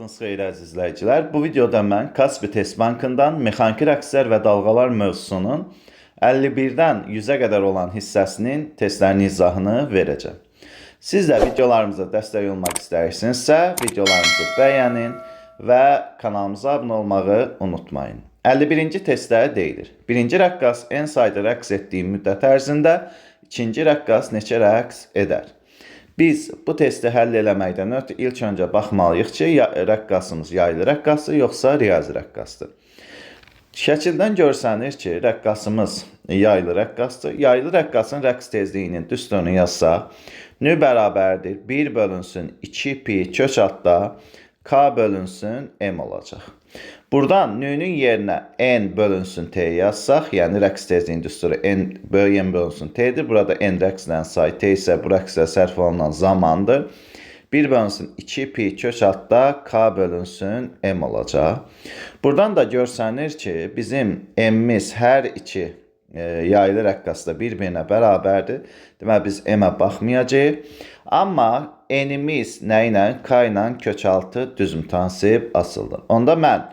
Vaxtınız xeyir, əziz izləyicilər. Bu videoda mən Kaspi Test Bankından mexaniki rəqslər və dalğalar mövzusunun 51-dən 100-ə qədər olan hissəsinin testlərinin izahını verəcəm. Siz də videolarımıza dəstək olmaq istəyirsinizsə, videolarımızı bəyənin və kanalımıza abunə olmağı unutmayın. 51-ci testdə deyilir: Birinci rəqqas n sayda rəqs etdiyi müddət ərzində ikinci rəqqas neçə rəqs edər? Biz bu testi həll eləməkdən ötürü ilk öncə baxmalıyıq ki, rəqqasımız yaylı rəqqasdır, yoxsa riyazi rəqqasdır. Şəkildən görsənir ki, rəqqasımız yaylı rəqqasdır. Yaylı rəqqasın rəqs tezliyinin düsturunu yazsaq, nü bərabərdir 1 bölünsün 2 pi kök altda k bölünsün m olacaq. Buradan nünün yerinə n bölünsün t yazsaq, yəni rəqs tezliyinin düsturu n böyük n bölünsün t-dir. Burada n rəqslə say, t isə bu rəqslə sərf olunan zamandır. 1 bölünsün 2 pi kök altda k bölünsün m olacaq. Buradan da görsənir ki, bizim m-imiz hər iki yaylı rəqqasda bir-birinə bərabərdir. Deməli, biz m-ə baxmayacağıq. Amma n-imiz nə ilə? K ilə kök altı düz mütənasib asılıdır. Onda mən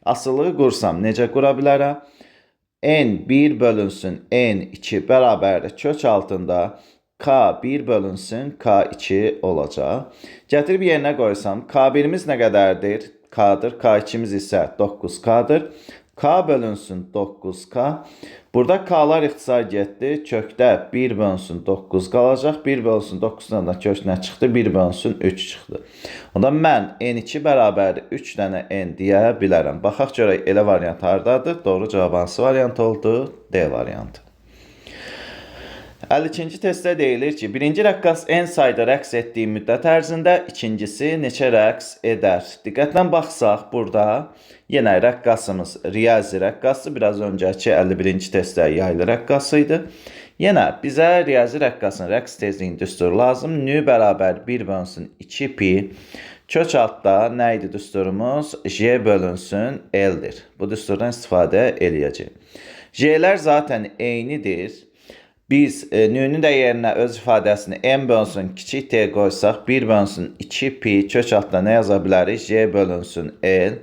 asılılığı qursam necə qura bilərəm? N1 bölünsün N2 bərabərdir kök altında K1 bölünsün K2 olacaq. Gətirib yerinə qoysam, K1-imiz nə qədərdir? K-dır. K2-miz isə 9K-dır. K bölünsün 9K. Burada K-lar ixtisar getdi. Kökdə 1 bölünsün 9 qalacaq. 1 bölünsün 9-dan da kök nə çıxdı? 1 bölünsün 3 çıxdı. Onda mən N2 bərabərdir 3 dənə N deyə bilərəm. Baxaq görək elə variant hardadır? Doğru cavab hansı variant oldu? D variantı. 52-ci testdə deyilir ki, birinci rəqqas n sayda rəqs etdiyi müddət ərzində ikincisi neçə rəqs edər? Diqqətlə baxsaq, burada yenə rəqqasımız riyazi rəqqasdır. Biraz öncəki 51-ci testdə yaylı rəqqası idi. Yenə bizə riyazi rəqqasın rəqs tezliyinin düsturu lazım. Nü bərabər 1 bölünsün 2 pi. Kök altda nə idi düsturumuz? J bölünsün L-dir. Bu düsturdan istifadə eləyəcəyik. J-lər zaten eynidir. Biz nünün də yerinə öz ifadəsini m bölünsün kiçik t qoysaq, 1 bölünsün 2 pi kök altda nə yaza bilərik? J bölünsün L.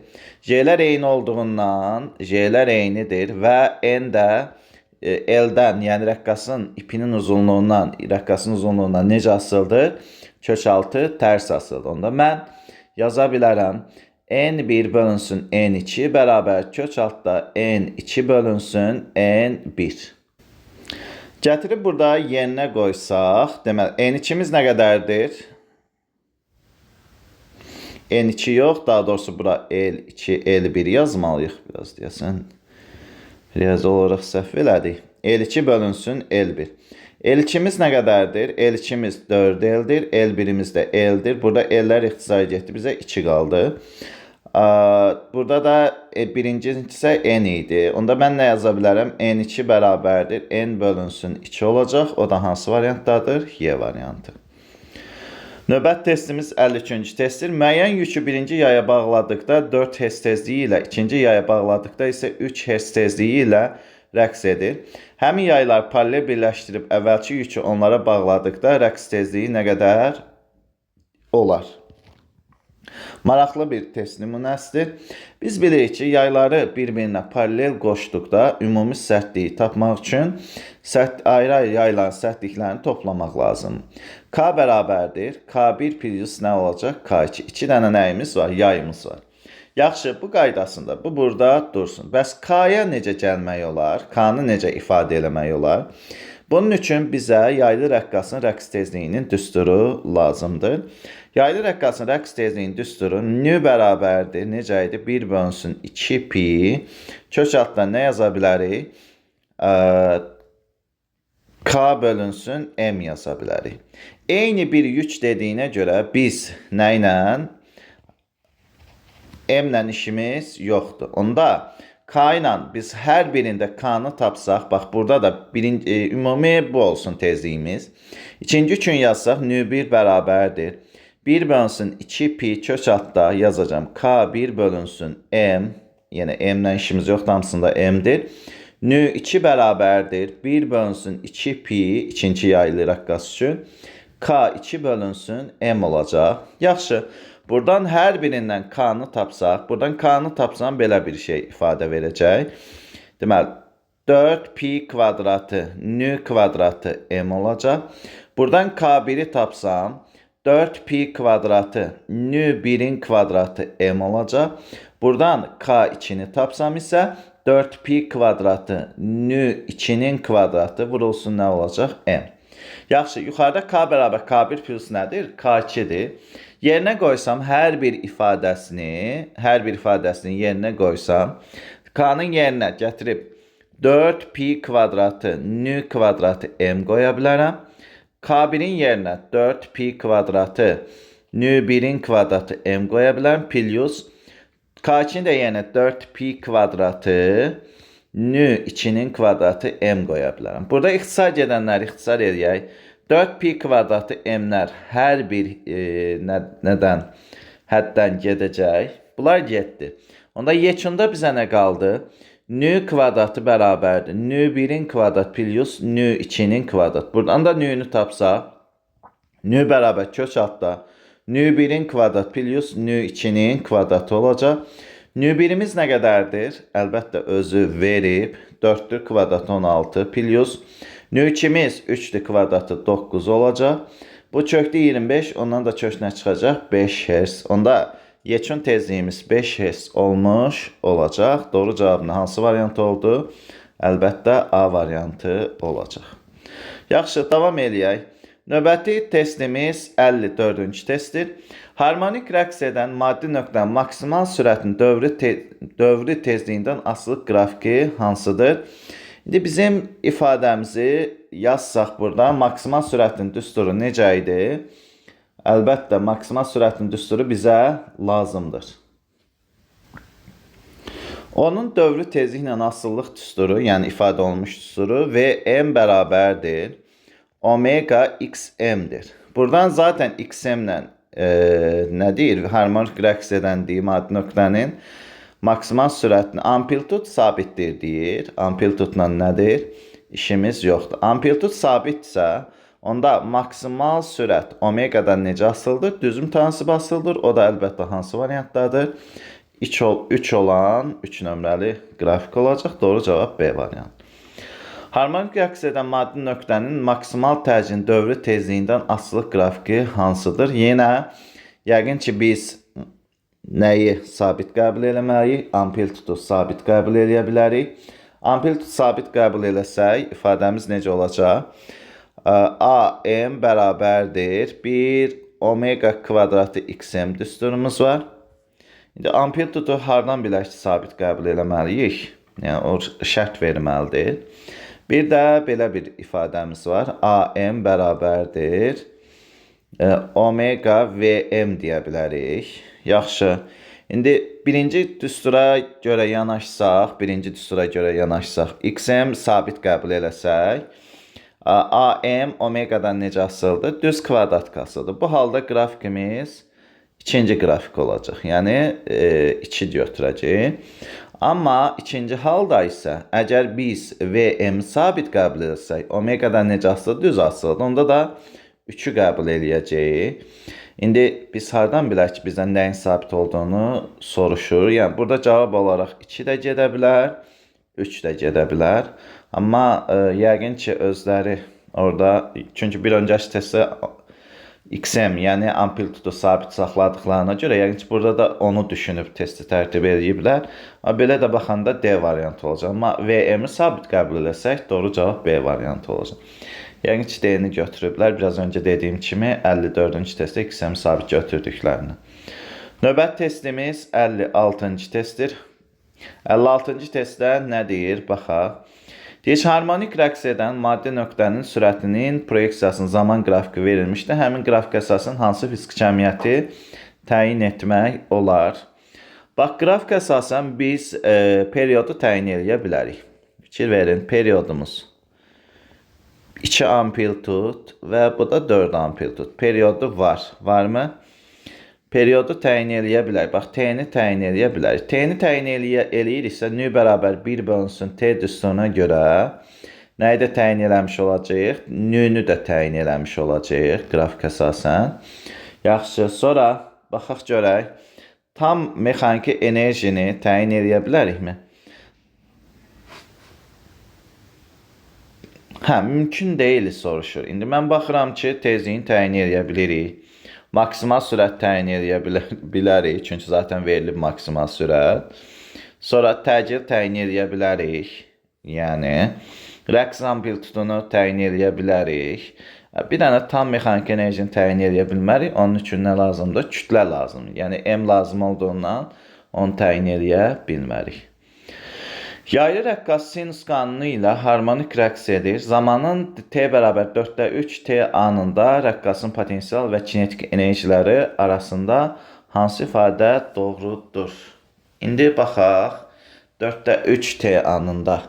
J-lər eyni olduğundan J-lər eynidir və n də L-dən, yəni rəqqasın ipinin uzunluğundan, rəqqasın uzunluğundan necə asıldır? Kök altı tərs asıldır. Onda mən yaza bilərəm. N1 bölünsün N2 bərabər kök altda N2 bölünsün N1. Gətirib burada yerinə qoysaq, deməli N2-miz nə qədərdir? N2 yox, daha doğrusu bura L2, L1 yazmalıyıq biraz deyəsən. Riyazi olaraq səhv elədik. L2 bölünsün L1. L2-miz nə qədərdir? L2-miz 4L-dir, L1-imiz də L-dir. Burada L-lər ixtisar getdi, bizə 2 qaldı. Burada da birinci isə N idi. Onda mən nə yaza bilərəm? N2 bərabərdir. N bölünsün 2 olacaq. O da hansı variantdadır? Y variantı. Növbət testimiz 53-cü testdir. Müəyyən yükü birinci yaya bağladıqda 4 Hz tezliyi ilə, ikinci yaya bağladıqda isə 3 Hz tezliyi ilə rəqs edir. Həmin yaylar paralel birləşdirib əvvəlki yükü onlara bağladıqda rəqs tezliyi nə qədər olar? Maraqlı bir test nümunəsidir. Biz bilirik ki, yayları bir-birinə paralel qoşduqda ümumi sərtliyi tapmaq üçün ayrı-ayrı yayların sərtliklərini toplamaq lazımdır. K bərabərdir. K1 plus nə olacaq? K2. 2 dənə nəyimiz var? Yayımız var. Yaxşı, bu qaydasında bu burada dursun. Bəs K-ya necə gəlmək olar? K-nı necə ifadə eləmək olar? Bunun üçün bizə yaylı rəqqasın rəqs tezliyinin düsturu lazımdır. Yaylı rəqqasın rəqs tezliyinin düsturu nü bərabərdir. Necə idi? 1 bölünsün 2 pi. Kök altdan nə yaza bilərik? K bölünsün M yaza bilərik. Eyni bir yük dediyinə görə biz nə ilə? M ilə işimiz yoxdur. Onda K ilə biz hər birində K-nı tapsaq, bax burada da birinci, ümumi bu olsun tezliyimiz. İkinci üçün yazsaq, nü1 bərabərdir. 1 bölünsün 2 pi kök altda yazacağam. K1 bölünsün M. Yəni M ilə işimiz yoxdur, hamısında M-dir. Nü2 bərabərdir. 1 bölünsün 2 pi ikinci yaylı rəqqas üçün. K2 bölünsün M olacaq. Yaxşı. Buradan hər birindən K-nı tapsaq, buradan K-nı tapsam belə bir şey ifadə verəcək. Deməli, 4 pi kvadratı nü kvadratı m olacaq. Buradan K1-i tapsam, 4 pi kvadratı nü 1-in kvadratı m olacaq. Buradan K2-ni tapsam isə 4 pi kvadratı nü 2-nin kvadratı vurulsun nə olacaq? M. Yaxşı, yuxarıda K bərabər K1 plus nədir? K2-dir. Yerinə qoysam hər bir ifadəsini, yerinə qoysam, K-nın yerinə gətirib 4 pi kvadratı nü kvadratı m qoya bilərəm. K1-in yerinə 4 pi kvadratı nü 1-in kvadratı m qoya bilərəm. Plus K2-nin də yerinə 4 pi kvadratı nü 2-nin kvadratı m qoya bilərəm. Burada ixtisar gedənləri ixtisar eləyək. 4 pi kvadratı m-lər hər bir nədən həddən gedəcək. Bunlar getdi. Onda yekunda bizə nə qaldı? Nü kvadratı bərabərdir. Nü 1-in kvadrat plus nü 2-nin kvadrat. Buradan da nü-nü tapsaq, nü bərabər kök altda nü 1-in kvadrat plus nü 2-nin kvadratı olacaq. Nü 1-imiz nə qədərdir? Əlbəttə özü verib. 4-dür kvadratı 16 plus nü 2-miz 3-dür kvadratı 9 olacaq. Bu kökdə 25, ondan da kök nə çıxacaq? 5 Hz. Onda yekun tezliyimiz 5 Hz olmuş olacaq. Doğru cavabın hansı variantı oldu? Əlbəttə A variantı olacaq. Yaxşı, davam eləyək. Növbəti testimiz 54-cü testdir. Harmonik rəqs edən maddi nöqtənin maksimal sürətin dövrü tezliyindən asılı qrafiki hansıdır? İndi bizim ifadəmizi yazsaq burada, maksimal sürətin düsturu necə idi? Əlbəttə, maksimal sürətin düsturu bizə lazımdır. Onun dövrü tezliklə asılılıq düsturu, yəni ifadə olunmuş düsturu Vm bərabərdir omega xm-dir. Buradan zaten xm-lə nə deyir? Harmonik rəqs edən deyim maddi nöqtənin maksimal sürətini amplitud sabitdir deyir. Amplitudla nədir? İşimiz yoxdur. Amplitud sabitsə, onda maksimal sürət omegadan necə asılıdır? Düz mütənasib asılıdır. O da əlbəttə hansı variantdadır? 3 olan 3 nömrəli qrafik olacaq. Doğru cavab B variantı. Harmonik rəqs edən maddi nöqtənin maksimal tərcin dövrü tezliyindən asılı qrafiki hansıdır? Yenə yəqin ki biz nəyi sabit qəbul eləməliyik? Amplitudu sabit qəbul eləyə bilərik. Amplitud sabit qəbul eləsək, ifadəmiz necə olacaq? AM bərabərdir 1 omega kvadratı xm düsturumuz var. İndi amplitudu hardan bilək ki sabit qəbul eləməliyik? Yəni o şərt verməlidir. Bir də belə bir ifadəmiz var. AM bərabərdir omega VM deyə bilərik. Yaxşı. İndi birinci düstura görə yanaşsaq, XM sabit qəbul eləsək, AM omegadan necə asılıdır? Düz kvadrat asılıdır. Bu halda qrafikimiz ikinci qrafik olacaq. Yəni 2 götürəcəyik. Amma ikinci halda isə əgər biz VM sabit qəbul etsək, omegadan necə asılıdır? Düz asılıdır. Onda da 3-ü qəbul eləyəcəyik. İndi biz hardan bilək ki, bizdən nəyin sabit olduğunu soruşur. Yəni burada cavab olaraq 2 də gedə bilər, 3 də gedə bilər. Amma yəqin ki, özləri orada, çünki bir öncəki testdə XM, yəni amplitudu sabit saxladıqlarına görə, yəqin ki, burada da onu düşünüb testi tərtib eləyiblər. Belə də baxanda D variantı olacaq. Amma VM-i sabit qəbul eləsək, doğru cavab B variantı olacaq. Yəqin ki, D-ni götürüblər. Biraz öncə dediyim kimi 54-cü testdə XM sabit götürdüklərini. Növbəti testimiz 56-cı testdir. 56-cı testdə nə deyir? Baxaq. Deyir ki, harmonik rəqs edən maddi nöqtənin sürətinin proyeksiyasının zaman qrafiki verilmişdir. Həmin qrafik əsasən hansı fiziki kəmiyyəti təyin etmək olar? Bax, qrafik əsasən biz periodu təyin eləyə bilərik. Fikir verin, periodumuz 2 amplitud və bu da 4 amplitud. Periodu var. Varmı? Periodu təyin eləyə bilərik. Bax, T-ni təyin eləyə bilərik. T-ni təyin eləyiriksə, nü bərabər 1 bölünsün T düsturuna görə nəyi də təyin eləmiş olacağıq? Nü-nü də təyin eləmiş olacağıq qrafik əsasən. Yaxşı, sonra baxaq görək, tam mexaniki enerjini təyin eləyə bilərikmi? Hə, mümkün deyil soruşur. İndi mən baxıram ki, tezliyini təyin eləyə bilirik. Maksimal sürət təyin eləyə bilərik, çünki zaten verilib maksimal sürət. Sonra təcil təyin eləyə bilərik. Yəni, rəqs amplitudunu təyin eləyə bilərik. Bir dənə tam mexaniki enerjini təyin eləyə bilmərik. Onun üçün nə lazımdır? Kütlə lazımdır. Yəni, M lazım olduğundan onu təyin eləyə bilmərik. Yaylı rəqqas sinus qanunu ilə harmonik rəqs edir. Zamanın t bərabər 4-də 3 t anında rəqqasın potensial və kinetik enerjiləri arasında hansı ifadə doğrudur? İndi baxaq 4-də 3 t anında.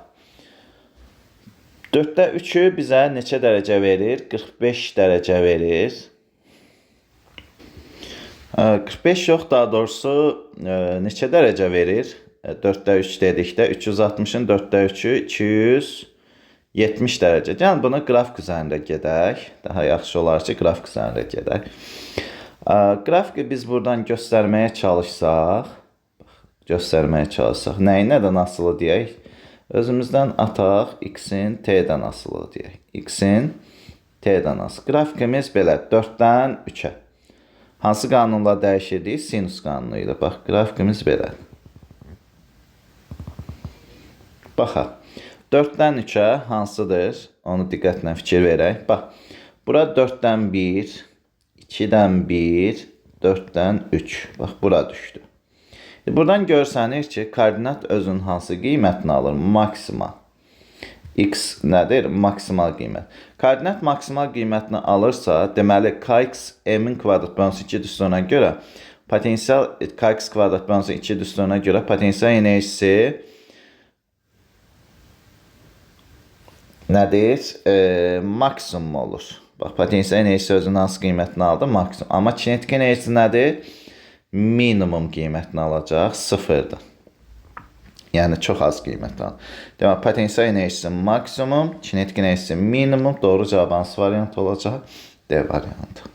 4-də 3-ü bizə neçə dərəcə verir? 45 dərəcə verir. 45 yox, daha doğrusu neçə dərəcə verir? 4-də 3 dedikdə 360-ın 4-də 3-ü 270 dərəcə. Yəni, bunu qrafik üzərində gedək. Daha yaxşı olar ki, qrafik üzərində gedək. Qrafiki biz buradan göstərməyə çalışsaq, nəyi nədən asılı deyək? Özümüzdən ataq, x-in t-dən asılı deyək. X-in t-dən asılı. Qrafikimiz belə, 4-dən 3-ə. Hansı qanunla dəyişirdik? Sinus qanunu ilə. Bax, qrafikimiz belədir. Baxaq, 4-dən 3-ə hansıdır? Onu diqqətlə fikir verək. Bax, bura 4-dən 1, 2-dən 1, 4-dən 3. Bax, bura düşdü. Buradan görsənir ki, koordinat özünün hansı qiymətini alır? Maksimal. X nədir? Maksimal qiymət. Koordinat maksimal qiymətini alırsa, deməli, kx m-in kvadrat bölünsün 2 düsturuna görə, potensial kx kvadrat bölünsün 2 düsturuna görə potensial enerjisi nədir? Maksimum olur. Bax, potensial enerjisi özünün hansı qiymətini aldı? Maksimum. Amma kinetik enerjisi nədir? Minimum qiymətini alacaq, 0-dır. Yəni, çox az qiymətini alır. Demək, potensial enerjisi maksimum, kinetik enerjisi minimum. Doğru cavab hansı variant olacaq? D variantı.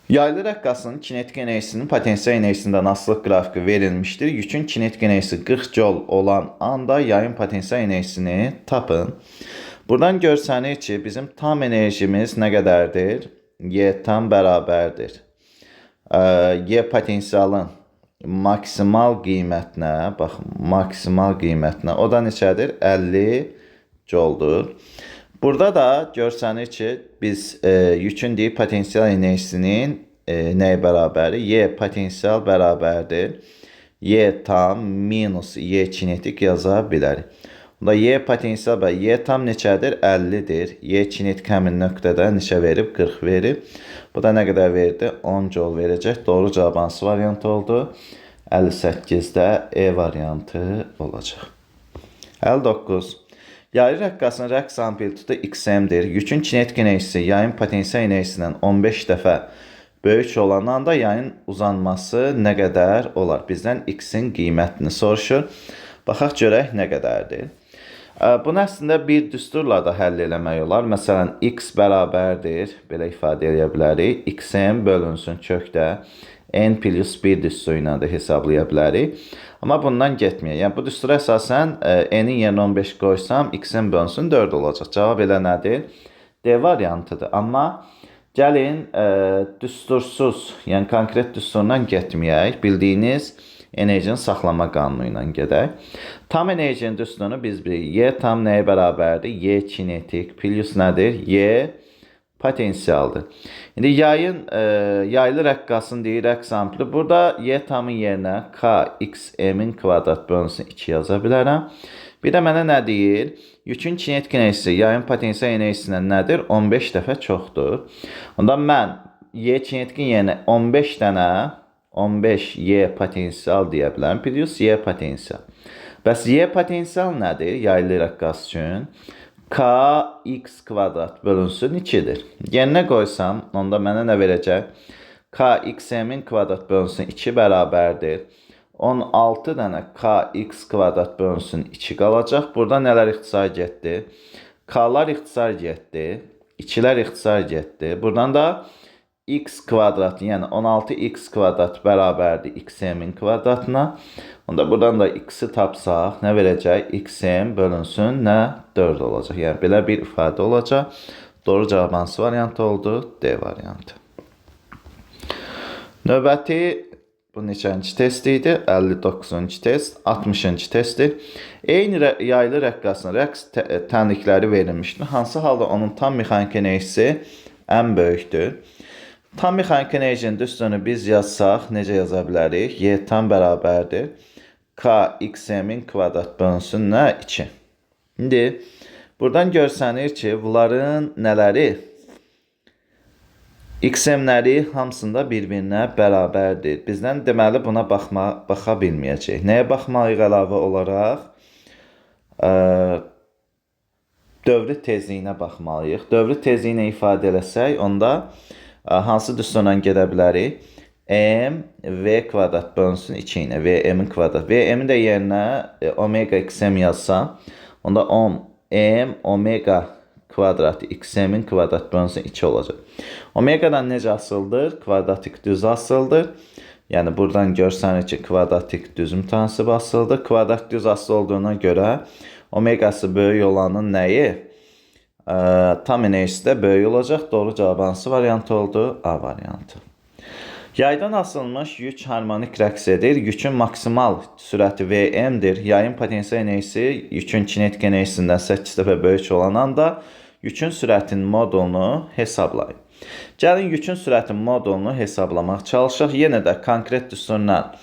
Yaylı rəqqasının kinetik enerjisinin potensial enerjisindən asılılıq qrafiki verilmişdir. Yükün kinetik enerjisi 40 joule olan anda yayın potensial enerjisini tapın. Buradan görsənir ki, bizim tam enerjimiz nə qədərdir? Y tam bərabərdir. Y potensialın maksimal qiymətinə, bax, maksimal qiymətinə, o da neçədir? 50 joule-dur. Burada da görsənir ki, biz yükün deyib potensial enerjisinin nəyə bərabəri? Y potensial bərabərdir. Y tam minus Y kinetik yaza bilərik. Bunda Y potensial və Y tam neçədir? 50-dir. Y kinetik həmin nöqtədə neçə verib? 40 verib. Bu da nə qədər verdi? 10 joule verəcək. Doğru cavab hansı variant oldu? 58-də E variantı olacaq. 59. Yaylı rəqqasın rəqs amplitudu XM-dir. Yükün kinetik enerjisi yayın potensial enerjisindən 15 dəfə böyük olan anda yayın uzanması nə qədər olar? Bizdən X-in qiymətini soruşur. Baxaq görək nə qədərdir. Bunu əslində bir düsturla da həll eləmək olar. Məsələn, X bərabərdir, belə ifadə eləyə bilərik. XM bölünsün kökdə N plus 1 düsturu ilə də hesablaya bilərik. Amma bundan getməyək. Yəni, bu düstura əsasən N-in yerinə 15 qoysam, XM bölünsün 4 olacaq. Cavab elə nədir? D variantıdır. Amma gəlin düstursuz, yəni konkret düsturla getməyək. Bildiyiniz enerjinin saxlama qanunu ilə gedək. Tam enerjinin düsturunu biz bilirik. Y tam nəyə bərabərdir? Y kinetik plus nədir? Y potensialdır. İndi yayın, yaylı rəqqasın deyir, rəqs amplitudu. Burada Y tamın yerinə K X M-in kvadrat bölünsün 2 yaza bilərəm. Bir də mənə nə deyir? Yükün kinetik enerjisi yayın potensial enerjisindən nədir? 15 dəfə çoxdur. Onda mən Y kinetikin yerinə 15 dənə 15 Y potensial deyə bilərəm. Plus Y potensial. Bəs Y potensial nədir yaylı rəqqas üçün? K x kvadrat bölünsün 2-dir. Yerinə qoysam, onda mənə nə verəcək? K x m-in kvadrat bölünsün 2 bərabərdir. 16 dənə K x kvadrat bölünsün 2 qalacaq. Burada nələr ixtisar getdi? K-lar ixtisar getdi. 2-lər ixtisar getdi. Buradan da x kvadrat, yəni 16x kvadrat bərabərdir xm-in kvadratına. Onda buradan da x-i tapsaq, nə verəcək? Xm bölünsün, nə? 4 olacaq. Yəni, belə bir ifadə olacaq. Doğru cavab hansı variantı oldu? D variantı. Növbəti, bu neçənci test idi? 59-cu test, 60-cı testdir. Eyni yaylı rəqqasın rəqs tənlikləri verilmişdir. Hansı halda onun tam mexaniki enerjisi ən böyükdür? Tam mexaniki enerjinin düstunu biz yazsaq, necə yaza bilərik? Y tam bərabərdir. K xm-in kvadrat bölünsün nə? 2. İndi buradan görsənir ki, bunların nələri? XM-ləri hamısında bir-birinə bərabərdir. Bizdən deməli buna baxa bilməyəcəyik. Nəyə baxmalıyıq əlavə olaraq? Dövrü tezliyinə baxmalıyıq. Dövrü tezliyinə ifadə eləsək, onda hansı düsturla gedə bilərik? M, V kvadrat bölünsün 2 ilə. V, M-in kvadrat. V, M-in də yerinə omega XM yazsam, onda M, omega kvadratı XM-in kvadrat bölünsün 2 olacaq. Omegadan necə asıldır? Kvadratik düz asıldır. Yəni, buradan görsənir ki, kvadratik düz mütənasib asıldır. Kvadrat düz asılı olduğuna görə omegası böyük olanın nəyi? Tam enerjisi də böyük olacaq. Doğru cavab hansı variantı oldu? A variantı. Yaydan asılmış yük harmonik rəqs edir. Yükün maksimal sürəti VM-dir. Yayın potensial enerjisi yükün kinetik enerjisindən 8 dəfə böyük olan anda yükün sürətinin modulunu hesablayın. Gəlin yükün sürətinin modulunu hesablamaq çalışaq. Yenə də konkret düsturla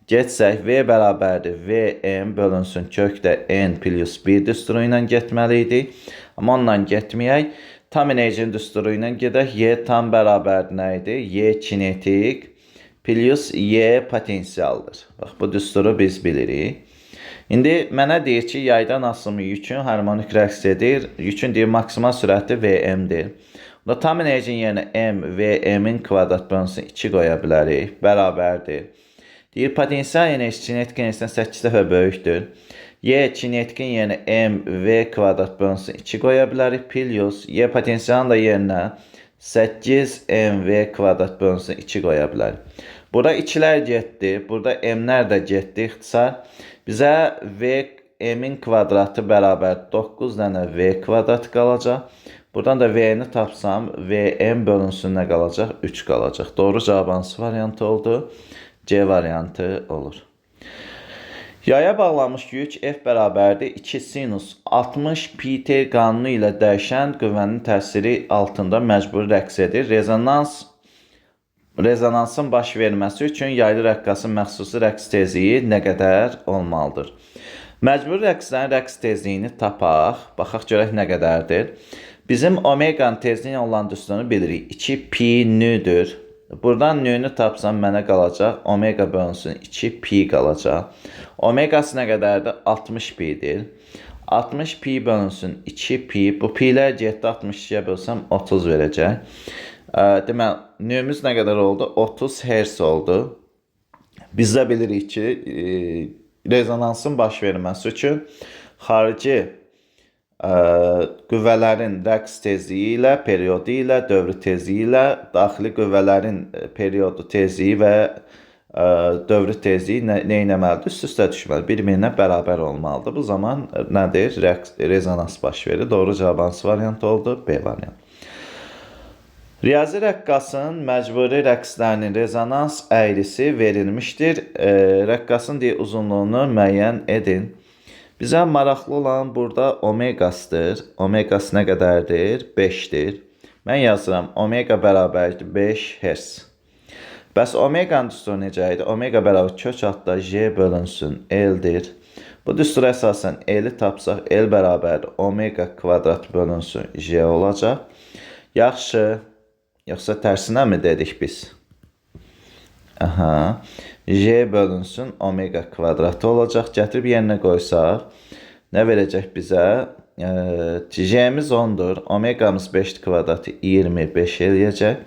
getsək, V bərabərdir VM bölünsün kökdə N plus 1 düsturu ilə getməli idik. Amma onunla getməyək. Tam enerjinin düsturu ilə gedək. Y tam bərabərdir nə idi? Y kinetik plus Y potensialdır. Bax, bu düsturu biz bilirik. İndi mənə deyir ki, yaydan asılmış yükün harmonik rəqs edir. Yükün deyir, maksimal sürəti VM-dir. Bunda tam enerjinin yerinə M, VM-in kvadrat bölünsün 2 qoya bilərik. Bərabərdir. Deyir, potensial enerjisi kinetik enerjisindən 8 dəfə böyükdür. Y kinetikin yerinə M, V kvadrat bölünsün 2 qoya bilərik. Plus Y potensialın da yerinə 8 MV kvadrat bölünsün 2 qoya bilərik. Burada 2-lər getdi, burada M-lər də getdi ixtisar. Bizə V, M-in kvadratı bərabər 9 dənə V kvadrat qalacaq. Buradan da V-ni tapsam, VM bölünsün nə qalacaq? 3 qalacaq. Doğru cavab hansı variantı oldu? C variantı olur. Yaya bağlanmış yük F bərabərdir 2 sinus 60 pi t qanunu ilə dəyişən qüvvənin təsiri altında məcburi rəqs edir. Rezonansın baş verməsi üçün yaylı rəqqasın məxsusi rəqs tezliyi nə qədər olmalıdır? Məcburi rəqslərin rəqs tezliyini tapaq. Baxaq görək nə qədərdir. Bizim omeqanın tezliyi olan düsturu bilirik. 2 pi nüdür. Buradan nü-nü tapsam mənə qalacaq. Omega bölünsün 2 pi qalacaq. Omegası nə qədərdir? 60 pi'dir. 60 pi bölünsün 2 pi. Bu pi'lər getdi 62-yə bölsəm 30 verəcək. Deməli, nü-müz nə qədər oldu? 30 hertz oldu. Biz də bilirik ki, rezonansın baş verməsi üçün xarici qüvvələrin rəqs tezliyi ilə, periodu ilə, dövrü tezliyi ilə, daxili qüvvələrin periodu tezliyi və dövrü tezliyi nə etməlidir? Üst-üstə düşməli, bir-birinə bərabər olmalıdır. Bu zaman nədir? Rezonans baş verir. Doğru cavab hansı variant oldu? B variantı. Riyazi rəqqasın məcburi rəqslərinin rezonans əyrisi verilmişdir. Rəqqasın deyir, uzunluğunu müəyyən edin. Bizə maraqlı olan burada omeqasıdır. Omeqası nə qədərdir? 5-dir. Mən yazıram, omega bərabərdir 5 hertz. Bəs omeqanın düsturu necə idi? Omega bərabər kök altda J bölünsün L-dir. Bu düstura əsasən L-i tapsaq, L bərabərdir omega kvadrat bölünsün J olacaq. Yaxşı. Yoxsa tərsinə mi dedik biz? Aha. J bölünsün omega kvadratı olacaq. Gətirib yerinə qoysaq, nə verəcək bizə? J-miz 10-dur. Omeqamız 5 kvadratı 25 eləyəcək.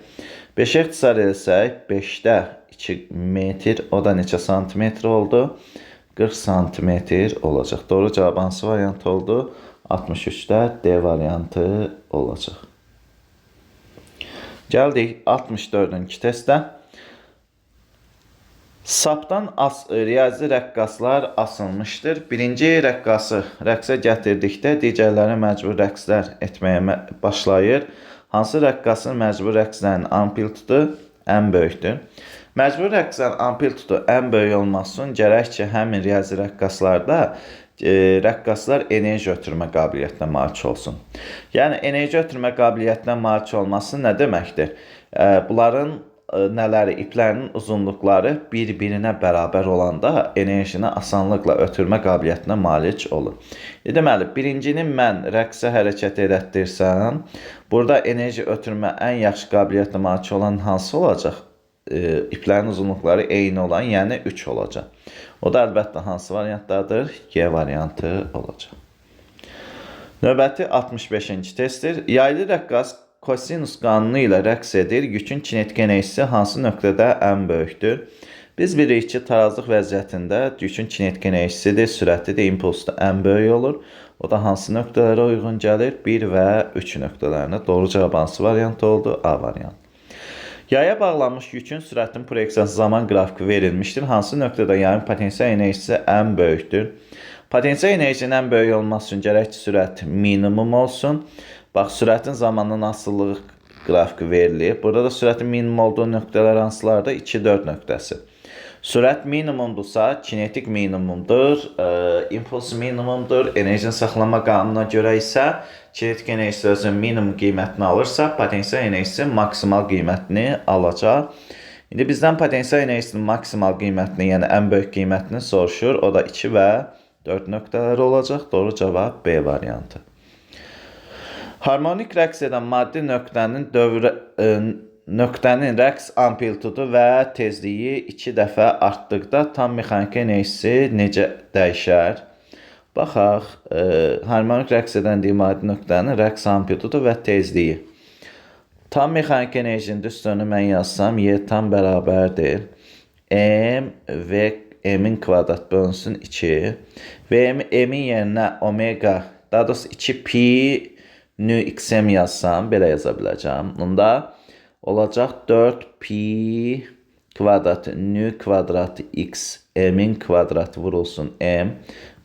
5-ə ixtisar eləsək, 5-də 2 metr, o da neçə santimetr oldu? 40 santimetr olacaq. Doğru cavab hansı variant oldu? 63-də D variantı olacaq. Gəldik 64-cü testə. Sapdan riyazi rəqqaslar asılmışdır. Birinci rəqqası rəqsə gətirdikdə digərləri məcbur rəqslər etməyə başlayır. Hansı rəqqasın məcbur rəqslərinin amplitudu ən böyükdür? Məcbur rəqslərin amplitudu ən böyük olması üçün gərək ki, həmin riyazi rəqqaslarda rəqqaslar enerji ötürmə qabiliyyətinə malik olsun. Yəni, enerji ötürmə qabiliyyətinə malik olması nə deməkdir? Bunların nələri, iplərinin uzunluqları bir-birinə bərabər olanda enerjini asanlıqla ötürmə qabiliyyətinə malik olur. Deməli, birincini mən rəqsə hərəkət elətdirsəm, burada enerji ötürmə ən yaxşı qabiliyyətinə malik olan hansı olacaq? İplərin uzunluqları eyni olan, yəni 3 olacaq. O da əlbəttə hansı variantdadır? G variantı olacaq. Növbəti 65-ci testdir. Yaylı rəqqas kosinus qanunu ilə rəqs edir. Yükün kinetik enerjisi hansı nöqtədə ən böyükdür? Biz bilirik ki, tarazlıq vəziyyətində yükün kinetik enerjisidir, sürətidir, impulsu da ən böyük olur. O da hansı nöqtələrə uyğun gəlir? 1 və 3 nöqtələrinə. Doğru cavab hansı variant oldu? A variantı. Yaya bağlanmış yükün sürətinin proyeksiyası zaman qrafiki verilmişdir. Hansı nöqtədə yayın potensial enerjisi ən böyükdür? Potensial enerjinin ən böyük olması üçün gərək ki, sürət minimum olsun. Bax, sürətin zamandan asılılığı qrafiki verilib. Burada da sürətin minimum olduğu nöqtələr hansılardır? 2-4 nöqtəsi. Sürət minimumdursa, kinetik minimumdur, impuls minimumdur. Enerjinin saxlama qanununa görə isə kinetik enerjisi özünün minimum qiymətini alırsa, potensial enerjisi maksimal qiymətini alacaq. İndi bizdən potensial enerjisinin maksimal qiymətini, yəni ən böyük qiymətini soruşur. O da 2 və 4 nöqtələri olacaq. Doğru cavab B variantı. Harmonik rəqs edən maddi nöqtənin nöqtənin rəqs amplitudu və tezliyi 2 dəfə artdıqda tam mexaniki enerjisi necə dəyişər? Baxaq, harmonik rəqs edən deyim maddi nöqtənin rəqs amplitudu və tezliyi. Tam mexaniki enerjinin düsturunu mən yazsam, Y tam bərabərdir. M V M-in kvadrat bölünsün 2. V M-in yerinə omega, daha doğrusu 2 pi nü xm yazsam, belə yaza biləcəm. Bunda olacaq 4 pi kvadrat nü kvadrat x m-in kvadratı vurulsun m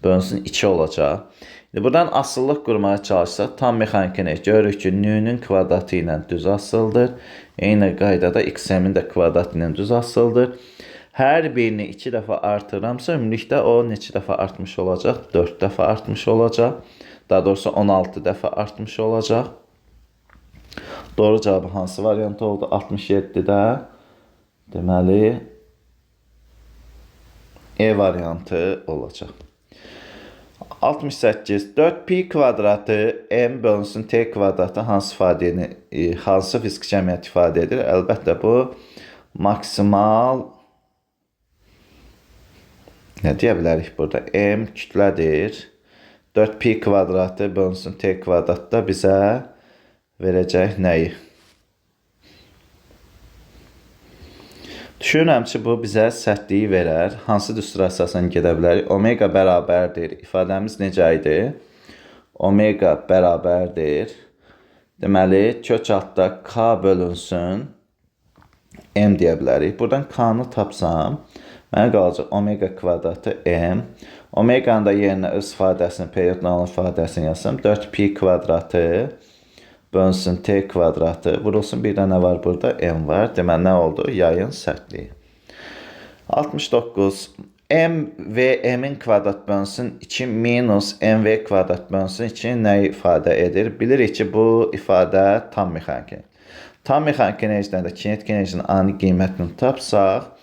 bölünsün 2 olacaq. İndi buradan asıllıq qurmaya çalışsaq, tam mexaniki enerji görürük ki, nü-nün kvadratı ilə düz asıldır. Eyni qaydada x-m-in də kvadratı ilə düz asıldır. Hər birini 2 dəfə artırıramsa, ümumilikdə o neçə dəfə artmış olacaq? 4 dəfə artmış olacaq. Daha doğrusu 16 dəfə artmış olacaq. Doğru cavabı hansı variant oldu? 67-də deməli E variantı olacaq. 68. 4 pi kvadratı m bölünsün t kvadratı hansı ifadəni, hansı fiziki cəmiyyət ifadə edir? Əlbəttə bu maksimal, nə deyə bilərik burada? M kütlədir. 4 pi kvadratı bölünsün t kvadratda bizə verəcək nəyi? Düşünürəm ki, bu bizə sərtliyi verər. Hansı düstura əsasən gedə bilərik? Omega bərabərdir. İfadəmiz necə idi? Omega bərabərdir. Deməli, kök altda K bölünsün M deyə bilərik. Buradan K-nı tapsam, mənə qalacaq omega kvadratı M. Omeganın da yerinə öz ifadəsini, period nolun ifadəsini yazsam, 4 pi kvadratı bölünsün t kvadratı vurulsun. Bir də nə var burada? M var. Deməli, nə oldu? Yayın sərtliyi. 69. M V M-in kvadrat bölünsün 2 minus M V kvadrat bölünsün 2 nəyi ifadə edir? Bilirik ki, bu ifadə tam mexaniki. Tam mexaniki enerjidən də kinetik enerjinin ani qiymətini tapsaq,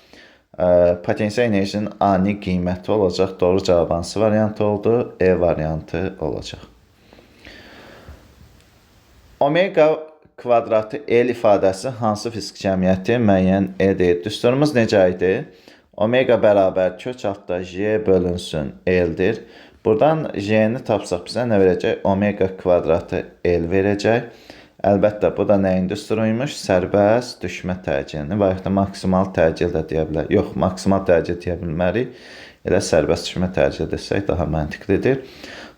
potensial enerjinin ani qiyməti olacaq. Doğru cavab hansı variantı oldu? E variantı olacaq. Omega kvadratı L ifadəsi hansı fiziki cəmiyyəti müəyyən edir? Düsturumuz necə idi? Omega bərabər kök altda J bölünsün L-dir. Buradan J-ni tapsaq bizə nə verəcək? Omega kvadratı L verəcək. Əlbəttə, bu da nəyin düsturuymuş? Sərbəst düşmə təcilini və yaxud da maksimal təcil də deyə bilər. Yox, maksimal təcil deyə bilmərik. Elə sərbəst düşmə təcil desək daha məntiqlidir.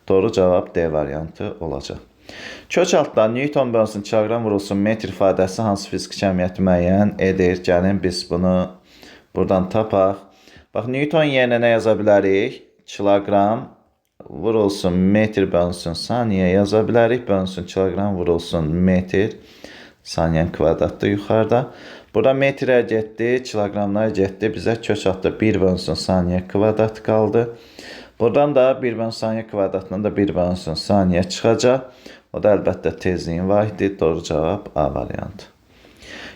Doğru cavab D variantı olacaq. Kök altdan Newton bölünsün kiloqram vurulsun metr ifadəsi hansı fiziki kəmiyyəti müəyyən edir? Gəlin biz bunu buradan tapaq. Bax, Newton yerinə nə yaza bilərik? Kiloqram vurulsun metr bölünsün saniyə yaza bilərik. Bölünsün kiloqram vurulsun metr. Saniyənin kvadratdır yuxarıda. Burada metrə getdi, kiloqramlar getdi. Bizə kök altda 1 bölünsün saniyə kvadrat qaldı. Buradan da 1 bölünsün saniyə kvadratından da 1 bölünsün saniyə çıxacaq. O da əlbəttə tezliyin vahididir. Doğru cavab A variantı.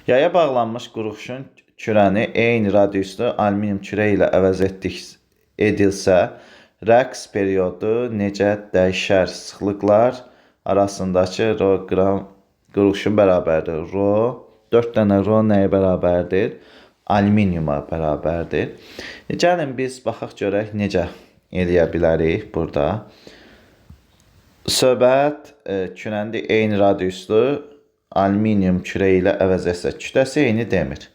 Yaya bağlanmış qurğuşun kürəni eyni radiuslu alüminium kürə ilə əvəz edilsə, rəqs periodu necə dəyişər? Sıxlıqlar arasındakı ro qram qurğuşun bərabərdir. Ro, 4 dənə ro nəyə bərabərdir? Alüminiuma bərabərdir. Gəlin biz baxaq görək necə eləyə bilərik burada. Söhbət kürəndə eyni radiuslu alüminium kürə ilə əvəz etsə, kütləsi eyni demir.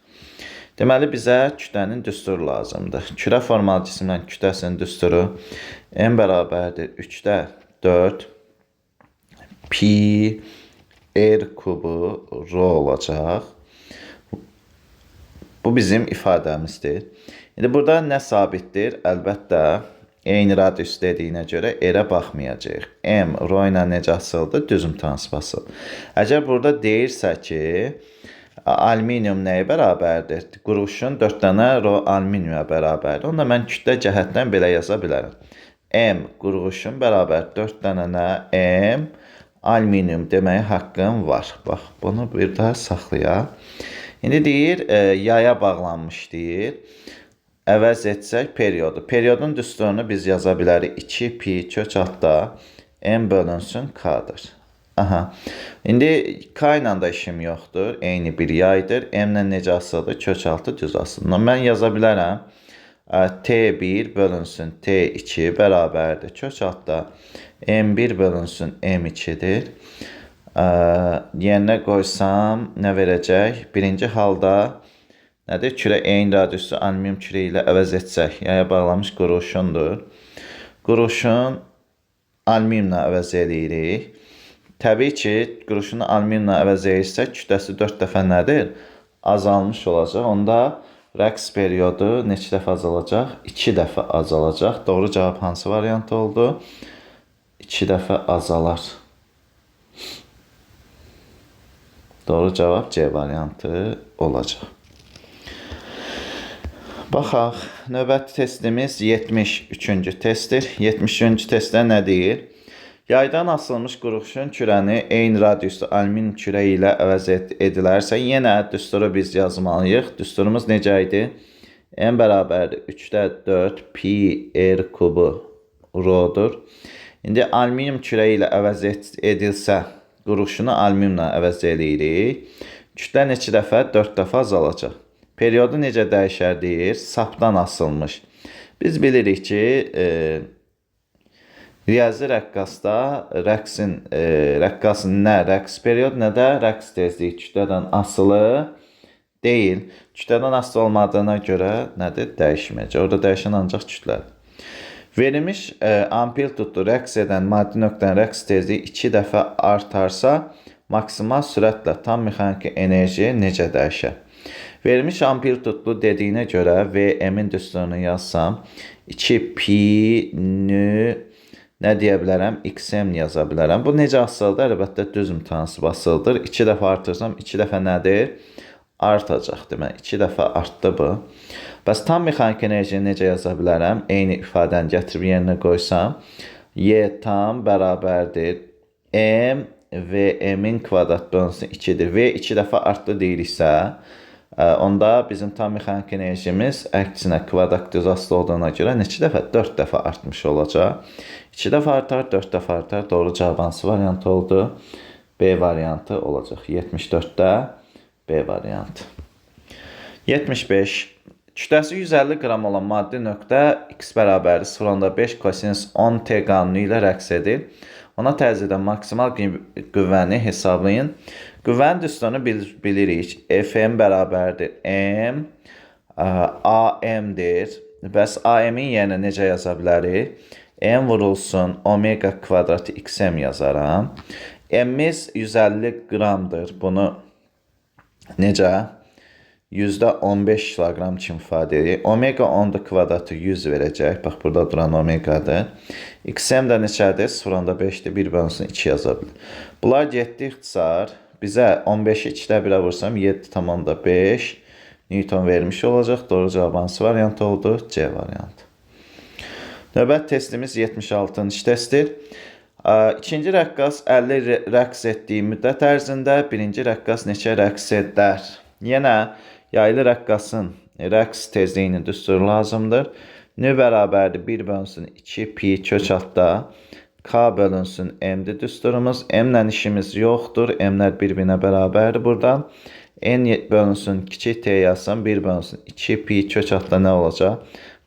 Deməli, bizə kütlənin düsturu lazımdır. Kürə formalı cisimdən kütləsinin düsturu M bərabərdir 3-də 4 pi r kubu ro olacaq. Bu bizim ifadəmizdir. İndi burada nə sabitdir? Əlbəttə, eyni radius dediyinə görə r-ə baxmayacağıq. M ro ilə necə asıldı? Düz mütənasib asıldı. Əgər burada deyirsə ki, alüminium nəyə bərabərdir? Qurğuşun 4 dənə ro alüminiuma bərabərdir. Onda mən kütlə cəhətdən belə yaza bilərəm. M qurğuşun bərabər 4 dənə nə? M alüminium deməyə haqqım var. Bax, bunu bir daha saxlayaq. İndi deyir, yaya bağlanmış deyir. Əvəz etsək periodu. Periodun düsturunu biz yaza bilərik. 2 pi kök altda M bölünsün K-dır. Aha. İndi K ilə də işim yoxdur. Eyni bir yaydır. M ilə necə asıldı? Kök altı düz asıldı. Mən yaza bilərəm. T1 bölünsün T2 bərabərdir. Kök altda M1 bölünsün M2-dir. Yerinə qoysam nə verəcək? Birinci halda nədir? Kürə eyni radiuslu alüminium kürə ilə əvəz etsək, yaya bağlanmış qurğuşundur. Qurğuşun alüminiumla əvəz eləyirik. Təbii ki, qurğuşunu alüminiumla əvəz eləyirsək, kütləsi 4 dəfə nədir? Azalmış olacaq. Onda rəqs periodu neçə dəfə azalacaq? 2 dəfə azalacaq. Doğru cavab hansı variant oldu? 2 dəfə azalar. Doğru cavab C variantı olacaq. Baxaq, növbəti testimiz 73-cü testdir. 73-cü testdə nə deyir? Yaydan asılmış qurğuşun kürəni eyni radiuslu alüminium kürə ilə əvəz edilərsə, yenə düsturu biz yazmalıyıq. Düsturumuz necə idi? M bərabərdir 3-də 4 pi r kubu rodur. İndi alüminium kürə ilə əvəz edilsə, qurğuşunu alüminiumla əvəz eləyirik. Kütlə neçə dəfə? 4 dəfə azalacaq. Periodu necə dəyişər deyir? Sapdan asılmış. Biz bilirik ki, riyazi rəqqasda rəqqasın nə rəqs period, nə də rəqs tezliyi kütlədən asılı deyil. Kütlədən asılı olmadığına görə nədir? Dəyişməyəcək. Orada dəyişən ancaq kütlədir. Verilmiş amplitudlu rəqs edən maddi nöqtənin rəqs tezliyi 2 dəfə artarsa, maksimal sürətlə tam mexaniki enerji necə dəyişər? Verilmiş amplitudlu dediyinə görə VM-in düsturunu yazsam, 2 pi nü nə deyə bilərəm? XM yaza bilərəm. Bu necə asılıdır? Əlbəttə düz mütənasib asılıdır. 2 dəfə artırsam, 2 dəfə nədir? Artacaq. Demək, 2 dəfə artdı bu. Bəs tam mexaniki enerjini necə yaza bilərəm? Eyni ifadəni gətirib yerinə qoysam, Y tam bərabərdir M VM-in kvadrat bölünsün 2-dir. V 2 dəfə artdı deyiriksə, onda bizim tam mexaniki enerjimiz əksinə kvadrat düz asılı olduğuna görə neçə dəfə? 4 dəfə artmış olacaq. 2 dəfə artar, 4 dəfə artar. Doğru cavab hansı variant oldu? B variantı olacaq. 74-də B variantı. 75. Kütləsi 150 qram olan maddi nöqtə x bərabərdir 0,5 kosinus 10 t qanunu ilə rəqs edir. Ona təzyiqdən maksimal qüvvəni hesablayın. Qüvvənin düsturunu bilirik. Fm bərabərdir M, AM-dir. Bəs AM-in yerinə necə yaza bilərik? M vurulsun omega kvadratı xm yazaram. M-imiz 150 qramdır. Bunu necə? %15 kiloqram kimi ifadə edirik. Omega 10-dur kvadratı 100 verəcək. Bax, burada duran omegadır. XM də neçədir? 0,5-dir. 1 bölünsün 2 yaza bilir. Bunlar getdi ixtisar. Bizə 15-i 2-də 1-ə vursam 7,5 Newton vermiş olacaq. Doğru cavab hansı variant oldu? C variantı. Növbət testimiz 76-cı testdir. İkinci rəqqas 50 rəqs etdiyi müddət ərzində birinci rəqqas neçə rəqs edər? Yenə yaylı rəqqasın rəqs tezliyinin düsturu lazımdır. Nü bərabərdir 1 bölünsün 2 pi kök altda K bölünsün M-dir düsturumuz. M-lə işimiz yoxdur. M-lər bir-birinə bərabərdir buradan. N bölünsün kiçik T yazsam 1 bölünsün 2 pi kök altda nə olacaq?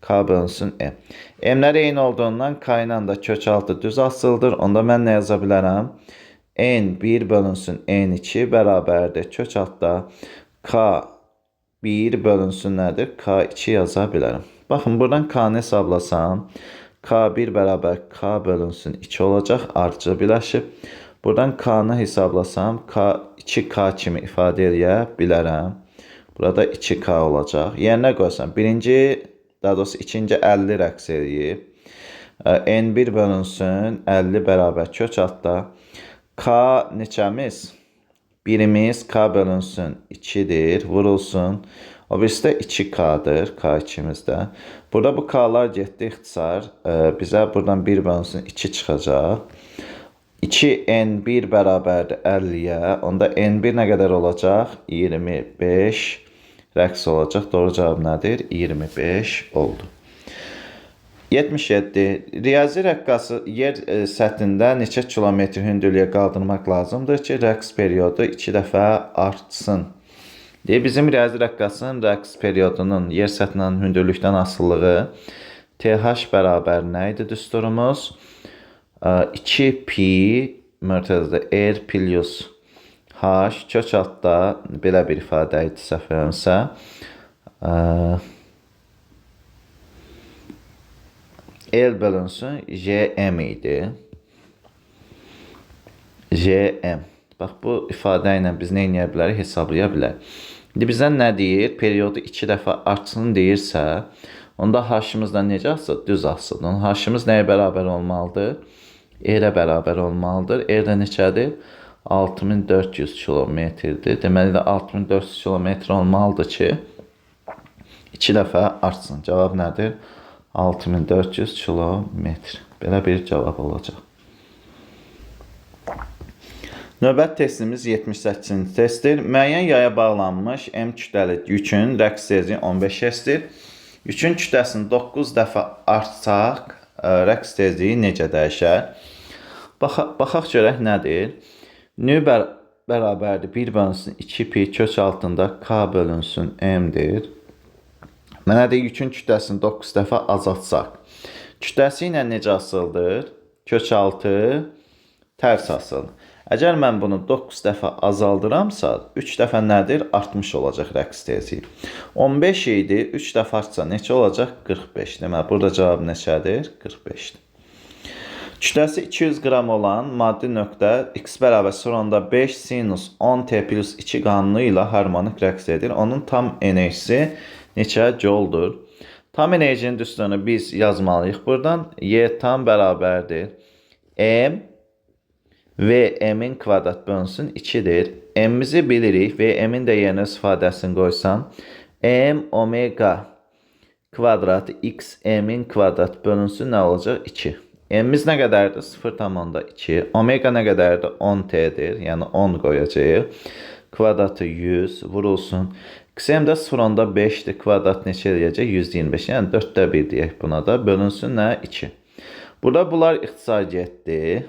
K bölünsün M. M-lər eyni olduğundan K ilə də kök altı düz asılıdır. Onda mən nə yaza bilərəm? N 1 bölünsün N2 bərabərdir. Kök altda K 1 bölünsün nədir? K2 yaza bilərəm. Baxın, buradan K-nı hesablasam, K1 bərabər K bölünsün 2 olacaq. Ardıcıl birləşib. Buradan K-nı hesablasam, K 2K kimi ifadə eləyə bilərəm. Burada 2K olacaq. Yerinə qoysam, birinci, daha doğrusu ikinci 50 rəqs eləyib. N1 bölünsün 50 bərabər kök altda. K neçəmiz? Birimiz K bölünsün 2-dir, vurulsun. O birisi də 2K-dır, K2-miz də. Burada bu K-lar getdi ixtisar. Bizə buradan 1 bölünsün 2 çıxacaq. 2N1 bərabərdir 50-yə. Onda N1 nə qədər olacaq? 25 rəqs olacaq. Doğru cavab nədir? 25 oldu. 77. Riyazi rəqqası yer səthində neçə kilometr hündürlüyə qaldırmaq lazımdır ki, rəqs periodu 2 dəfə artsın? Deyir, bizim riyazi rəqqasının rəqs periodunun yer səthindən hündürlükdən asılılığı TH bərabər nə idi düsturumuz? 2 pi mörtəzədə R plus H kök altda belə bir ifadə idi səhv eləmirəmsə. L bölünsün JM idi. JM. Bax, bu ifadə ilə biz nə eləyə bilərik? Hesablaya bilərik. İndi bizdən nə deyir? Periodu 2 dəfə artsın deyirsə, onda H-ımızdan necə asılır? Düz asılır. H-ımız nəyə bərabər olmalıdır? R-ə bərabər olmalıdır. R də neçədir? 6400 kilometrdir. Deməli də 6400 kilometr olmalıdır ki, 2 dəfə artsın. Cavab nədir? 6400 kilometr. Belə bir cavab olacaq. Növbət testimiz 78-ci testdir. Müəyyən yaya bağlanmış M kütləli yükün rəqs tezliyi 15 Hz-dir. Yükün kütləsini 9 dəfə artsaq, rəqs tezliyi necə dəyişər? Baxaq görək nədir? Nü bərabərdir 1 bölünsün 2 pi kök altında K bölünsün M-dir. Mənə deyir, yükün kütləsini 9 dəfə azaltsaq. Kütləsi ilə necə asıldır? Kök altı tərs asıldır. Əgər mən bunu 9 dəfə azaldıramsa, 3 dəfə nədir? Artmış olacaq rəqs tezliyi. 15 idi, 3 dəfə artsa neçə olacaq? 45. Deməli, burada cavab neçədir? 45-dir. Kütləsi 200 qram olan maddi nöqtə x bərabər 0,5 sinus 10t plus 2 qanunu ilə harmonik rəqs edir. Onun tam enerjisi neçə jouldur? Tam enerjinin düsturunu biz yazmalıyıq buradan. Y tam bərabərdir. M V M-in kvadrat bölünsün 2-dir. M-imizi bilirik. V M-in də yerinə öz ifadəsini qoysam. M omega kvadrat x M-in kvadrat bölünsün nə olacaq? 2. M-imiz nə qədərdir? 0,2. Omega nə qədərdir? 10t-dir. Yəni 10 qoyacağıq. Kvadratı 100 vurulsun. XM də 0,5-dir. Kvadrat neçə eləyəcək? 125. Yəni 4-də 1 deyək buna da. Bölünsün nə? 2. Burada bunlar ixtisar getdi.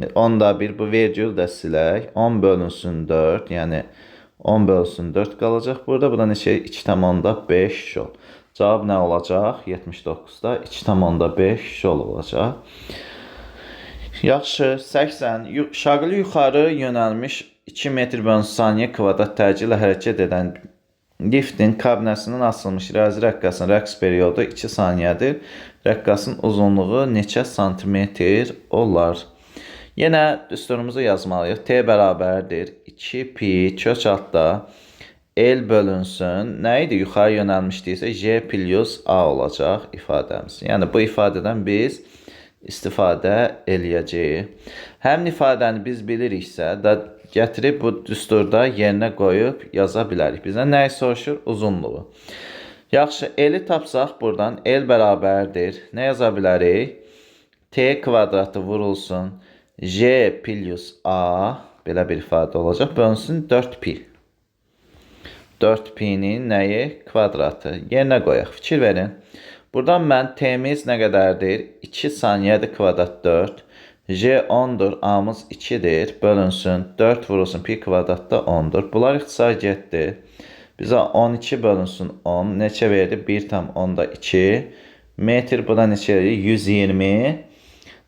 10-da 1 bu vergül də silək. 10 bölünsün 4. Yəni 10 bölünsün 4 qalacaq burada. Bu da neçə? 2,5 jol. Cavab nə olacaq? 79-da 2,5 jol olacaq. Yaxşı, 80. Şaqlı yuxarı yönəlmiş 2 metr bölünsün saniyə kvadrat tərcih ilə hərəkət edən liftin kabinəsindən asılmış riyazi rəqqasının rəqs periodu 2 saniyədir. Rəqqasın uzunluğu neçə santimetr olar? Yenə düsturumuzu yazmalıyıq. T bərabərdir 2 pi kök altda L bölünsün. Nə idi? Yuxarı yönəlmişdiksə J plus A olacaq ifadəmiz. Yəni bu ifadədən biz istifadə eləyəcəyik. Həmin ifadəni biz biliriksə da gətirib bu düsturda yerinə qoyub yaza bilərik. Bizdən nəyi soruşur? Uzunluğu. Yaxşı, L-i tapsaq buradan L bərabərdir. Nə yaza bilərik? T kvadratı vurulsun J plus A, belə bir ifadə olacaq, bölünsün 4 pi. 4 pi-nin nəyi? Kvadratı. Yerinə qoyaq. Fikir verin. Buradan mən T-miz nə qədərdir? 2 saniyədir kvadrat 4. J 10-dur, A-mız 2-dir. Bölünsün 4 vurulsun pi kvadratda 10-dur. Bunlar ixtisar getdi. Bizə 12 bölünsün 10. Neçə verdi? 1,2 metr. Bu da neçə verir? 120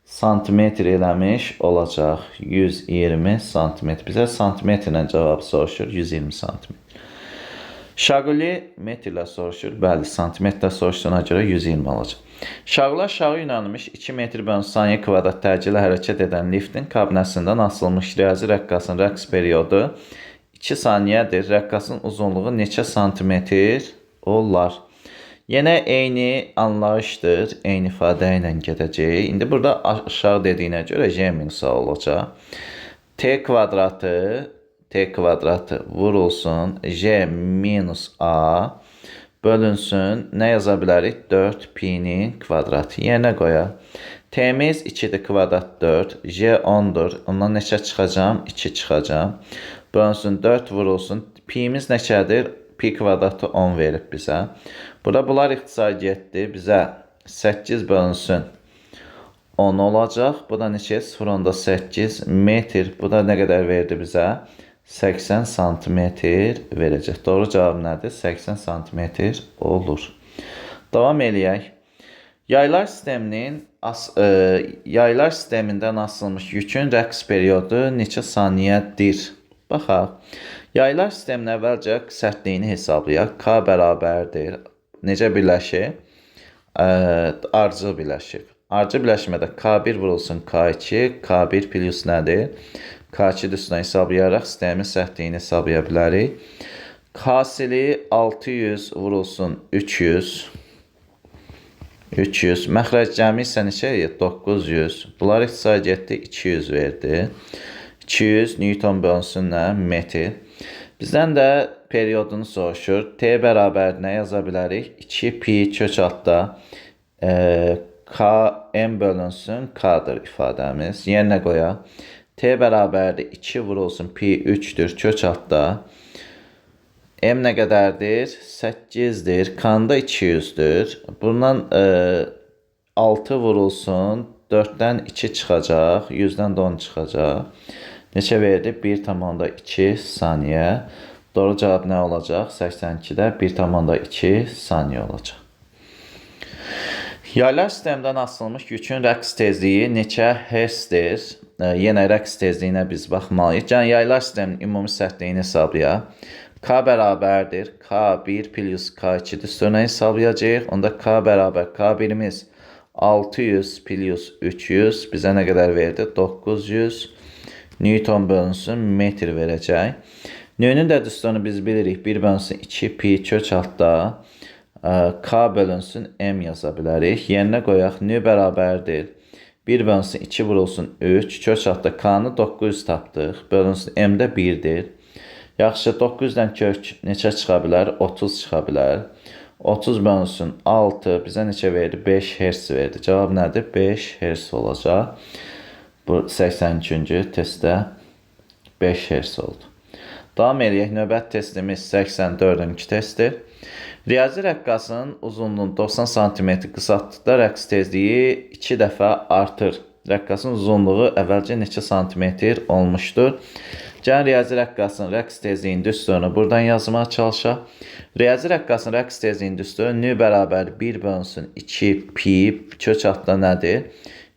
santimetr eləmiş olacaq. 120 santimetr. Bizə santimetrlə cavab soruşur. 120 santimetr. Şaquli metrlə soruşur. Bəli, santimetrlə soruşduğuna görə 120 olacaq. Şaqula aşağı yönəlmiş 2 metr bölü saniyə kvadrat təcili hərəkət edən liftin kabinəsindən asılmış riyazi rəqqasın rəqs periodu 2 saniyədir. Rəqqasın uzunluğu neçə santimetr olar? Yenə eyni anlayışdır, eyni ifadə ilə gedəcəyik. İndi burada aşağı dediyinə görə J minus A olacaq. T kvadratı vurulsun, J minus A bölünsün, nə yaza bilərik? 4 pi-nin kvadratı. Yerinə qoyaq. T-miz 2-dir, kvadrat 4, J 10-dur. Ondan neçə çıxacam? 2 çıxacam. Bölünsün, 4 vurulsun. Pi-miz neçədir? Pi kvadratı 10 verib bizə. Burada bunlar ixtisar getdi. Bizə 8 bölünsün 10 olacaq. Bu da neçə? 0,8 metr. Bu da nə qədər verdi bizə? 80 santimetr verəcək. Doğru cavab nədir? 80 santimetr olur. Davam eləyək. Yaylar sistemindən asılmış yükün rəqs periodu neçə saniyədir? Baxaq. Yaylar sisteminin əvvəlcə sərtliyini hesablayaq. K bərabərdir. Necə birləşir? Ardıcıl birləşir. Ardıcıl birləşmədə K1 vurulsun K2. K1 plus nədir? K2 düstuna hesablayaraq sistemin sərtliyini hesablaya bilərik. Hasili 600 vurulsun 300. 300. Məxrəc cəmi isə neçə eləyir? 900. Bunlar ixtisar getdi, 200 verdi. 200 Newton bölünsün nə? Metr. Bizdən də periodunu soruşur. T bərabər nə yaza bilərik? 2 pi kök altda K M bölünsün K-dır ifadəmiz. Yerinə qoyaq. T bərabərdir 2 vurulsun pi 3-dür kök altda. M nə qədərdir? 8-dir. K-da 200-dür. Bundan 6 vurulsun. 4-dən 2 çıxacaq. 100-dən də 10 çıxacaq. Neçə verdi? 1,2 saniyə. Doğru cavab nə olacaq? 82-də 1,2 saniyə olacaq. Yaylar sistemindən asılmış yükün rəqs tezliyi neçə hertzdir? Yenə rəqs tezliyinə biz baxmalıyıq. Yəni, yaylar sisteminin ümumi sərtliyini hesablayaq. K bərabərdir. K1 plus K2 düsturuna hesablayacağıq. Onda K bərabər K1-imiz 600 plus 300 bizə nə qədər verdi? 900 Newton bölünsün metr verəcək. Nü-nün də düsturunu biz bilirik. 1 bölünsün 2 pi kök altda K bölünsün M yaza bilərik. Yerinə qoyaq. Nü bərabərdir. 1 bölünsün 2 vurulsun 3. Kök altda K-nı 900 tapdıq. Bölünsün M-də 1-dir. Yaxşı, 900-dən kök neçə çıxa bilər? 30 çıxa bilər. 30 bölünsün 6 bizə neçə verdi? 5 hertz verdi. Cavab nədir? 5 hertz olacaq. Bu 83-cü testdə 5 hertz oldu. Davam eləyək. Növbət testimiz 84-cü testdir. Riyazi rəqqasının uzunluğunu 90 sm qısaltdıqda rəqs tezliyi 2 dəfə artır. Rəqqasın uzunluğu əvvəlcə neçə santimetr olmuşdur? Gəlin riyazi rəqqasının rəqs tezliyinin düsturunu buradan yazmağa çalışaq. Riyazi rəqqasının rəqs tezliyinin düsturu nü bərabər 1 bölünsün 2 pi kök altda nədir?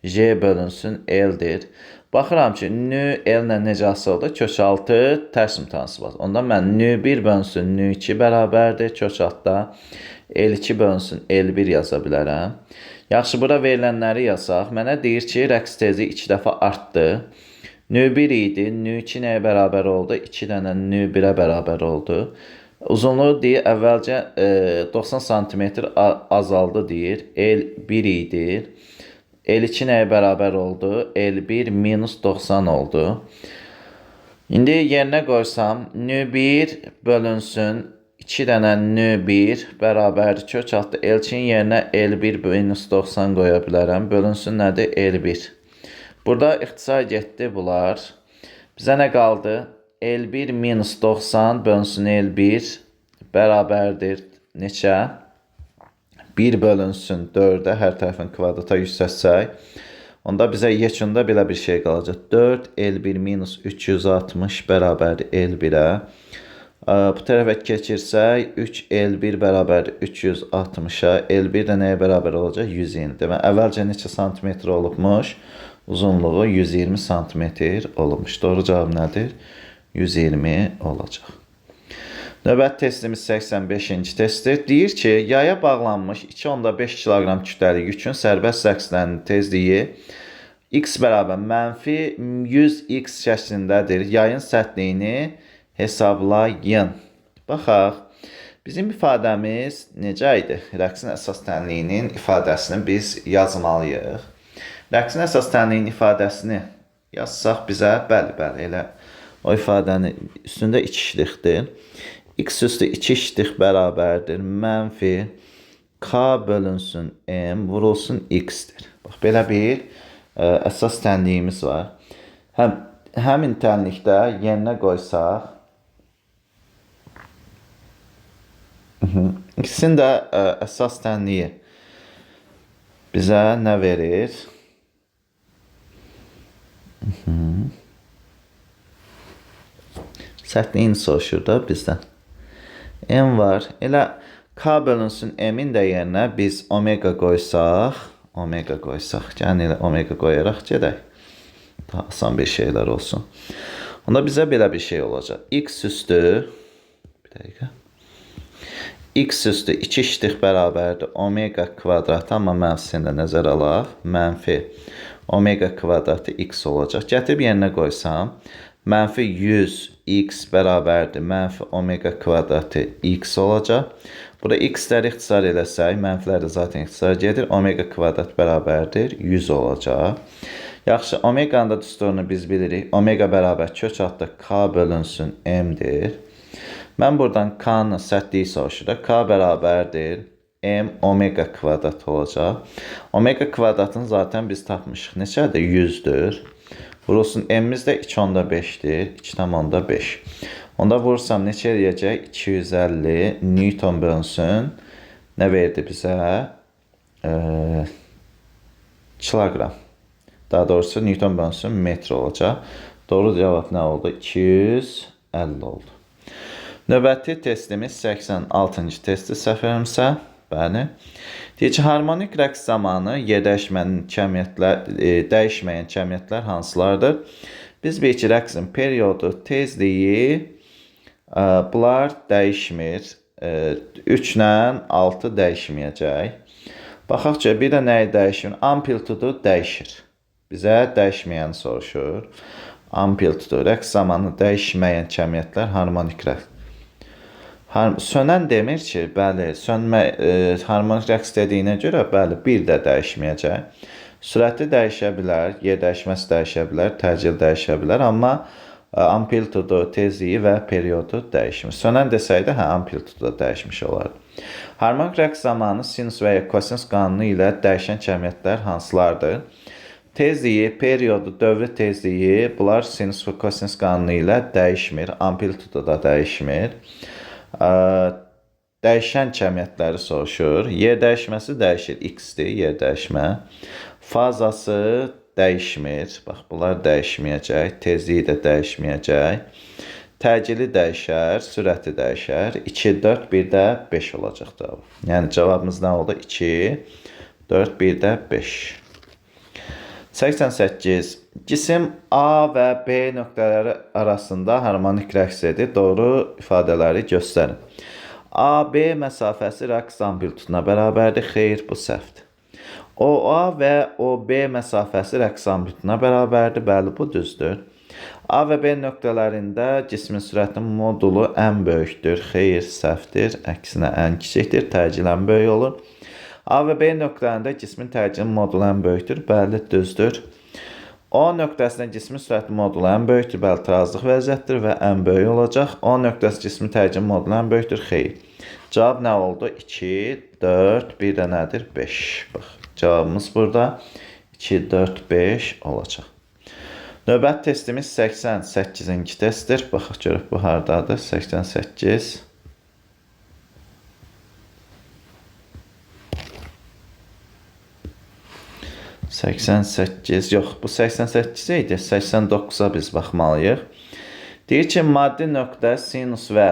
J bölünsün L-dir. Baxıram ki, nü L ilə necə asılıdır? Kök 6 tərs mütənasibat. Onda mən nü 1 bölünsün nü 2 bərabərdir. Kök altda L2 bölünsün L1 yaza bilərəm. Yaxşı, bura verilənləri yazaq. Mənə deyir ki, rəqs tezliyi 2 dəfə artdı. Nü1 idi. Nü2 nəyə bərabər oldu? 2 dənə nü1-ə bərabər oldu. Uzunluğu deyir, əvvəlcə 90 sm azaldı deyir. L1 idi. L2 nəyə bərabər oldu? L1 minus 90 oldu. İndi yerinə qoysam, nü1 bölünsün 2 dənə nü1 bərabərdir. Kök altı L2-nin yerinə L1 minus 90 qoya bilərəm. Bölünsün nədir? L1. Burada ixtisar getdi bunlar. Bizə nə qaldı? L1 minus 90 bölünsün L1 bərabərdir. Neçə? 1 bölünsün 4-ə, hər tərəfin kvadrata yüksəltsək. Onda bizə yekunda belə bir şey qalacaq. 4 L1 minus 360 bərabərdir L1-ə. Bu tərəfə keçirsək 3 L1 bərabərdir 360-a. L1 də nəyə bərabər olacaq? 120. Demək, əvvəlcə neçə santimetr olubmuş? Uzunluğu 120 santimetr olubmuş. Doğru cavab nədir? 120 olacaq. Növbəti testimiz 85-ci testdir. Deyir ki, yaya bağlanmış 2,5 kiloqram kütləli yükün sərbəst rəqslərinin tezliyi x bərabər mənfi 100x şəklindədir. Yayın sərtliyini hesablayın. Baxaq, bizim ifadəmiz necə idi? Rəqsin əsas tənliyinin ifadəsini biz yazmalıyıq. Rəqsin əsas tənliyinin ifadəsini yazsaq bizə, bəli, bəli, elə o ifadəni üstündə 2 ştrixdir. X üstü 2 ştrix bərabərdir. Mənfi K bölünsün M vurulsun X-dir. Bax, belə bir əsas tənliyimiz var. Həmin tənlikdə yerinə qoysaq, İkisinin də əsas tənliyi bizə nə verir? Sərtliyini soruşur da bizdən. M var. Elə K bölünsün M-in də yerinə biz omega qoysaq, yəni elə omega qoyaraq gedək. Daha asan bir şeylər olsun. Onda bizə belə bir şey olacaq. X üstü, bir dəqiqə. X üstü 2 ştrix bərabərdir omega kvadratı, amma mənfisini də nəzərə alaq. Mənfi omega kvadratı x olacaq. Gətirib yerinə qoysam, mənfi 100x bərabərdir mənfi omega kvadratı x olacaq. Burada x-ləri ixtisar eləsək, mənfilər də zaten ixtisar gedir. Omega kvadrat bərabərdir 100 olacaq. Yaxşı, omeganın da düsturunu biz bilirik. Omega bərabər kök altda k bölünsün m-dir. Mən buradan K-nın sərtliyi soruşur. K bərabərdir M omega kvadrat olacaq. Omega kvadratını zaten biz tapmışıq. Neçədir? 100-dür. Vurulsun M-imiz də 2,5-dir. 2,5. Onda vurursam neçə eləyəcək? 250 Newton bölünsün. Nə verdi bizə? Kiloqram. Daha doğrusu Newton bölünsün metr olacaq. Doğru cavab nə oldu? 250 oldu. Növbəti testimiz 86-cı testdir, səhv eləmirəmsə. Bəli. Deyir ki, harmonik rəqs zamanı yerdəyişmənin kəmiyyətlər, dəyişməyən kəmiyyətlər hansılardır? Biz bilirik ki, rəqsin periodu, tezliyi, bunlar dəyişmir. 3 ilə 6 dəyişməyəcək. Baxaq ki, bir də nəyi dəyişmir? Amplitudu dəyişir. Bizə dəyişməyəni soruşur. Amplitudu, rəqs zamanı dəyişməyən kəmiyyətlər harmonik rəqs. Sönən demir ki, bəli, sönmə, harmonik rəqs dediyinə görə, bəli, bir də dəyişməyəcək. Sürəti dəyişə bilər, yer dəyişməsi dəyişə bilər, təcil dəyişə bilər, amma amplitudu, tezliyi və periodu dəyişmir. Sönən desəydi, hə, amplitudu da dəyişmiş olardı. Harmonik rəqs zamanı sinus və ya kosinus qanunu ilə dəyişən kəmiyyətlər hansılardır? Tezliyi, periodu, dövrü tezliyi, bunlar sinus və kosinus qanunu ilə dəyişmir, amplitudu da dəyişmir. Dəyişən kəmiyyətləri soruşur. Yer dəyişməsi dəyişir. X-dir yer dəyişmə. Fazası dəyişmir. Bax, bunlar dəyişməyəcək. Tezliyi də dəyişməyəcək. Təcili dəyişər, sürəti dəyişər. 2, 4, 1 də 5 olacaq cavab. Yəni cavabımız nə oldu? 2, 4, 1 də 5. 88. Cisim A və B nöqtələri arasında harmonik rəqs edir. Doğru ifadələri göstərin. AB məsafəsi rəqs amplituduna bərabərdir. Xeyr, bu səhvdir. OA və OB məsafəsi rəqs amplituduna bərabərdir. Bəli, bu düzdür. A və B nöqtələrində cismin sürətinin modulu ən böyükdür. Xeyr, səhvdir. Əksinə ən kiçikdir. Təcil ən böyük olur. A və B nöqtələrində cismin təcilinin modulu ən böyükdür. Bəli, düzdür. O nöqtəsində cismin sürətinin modulu ən böyükdür. Bəli, tarazlıq vəziyyətdir və ən böyük olacaq. O nöqtəsi cismin təcilinin modulu ən böyükdür. Xeyr. Cavab nə oldu? 2, 4, bir də nədir? 5. Bax, cavabımız burada 2, 4, 5 olacaq. Növbəti testimiz 88-ci testdir. Baxaq görək bu hardadır? 88. Yox, bu 88 idi. 89-a biz baxmalıyıq. Deyir ki, maddi nöqtə sinus və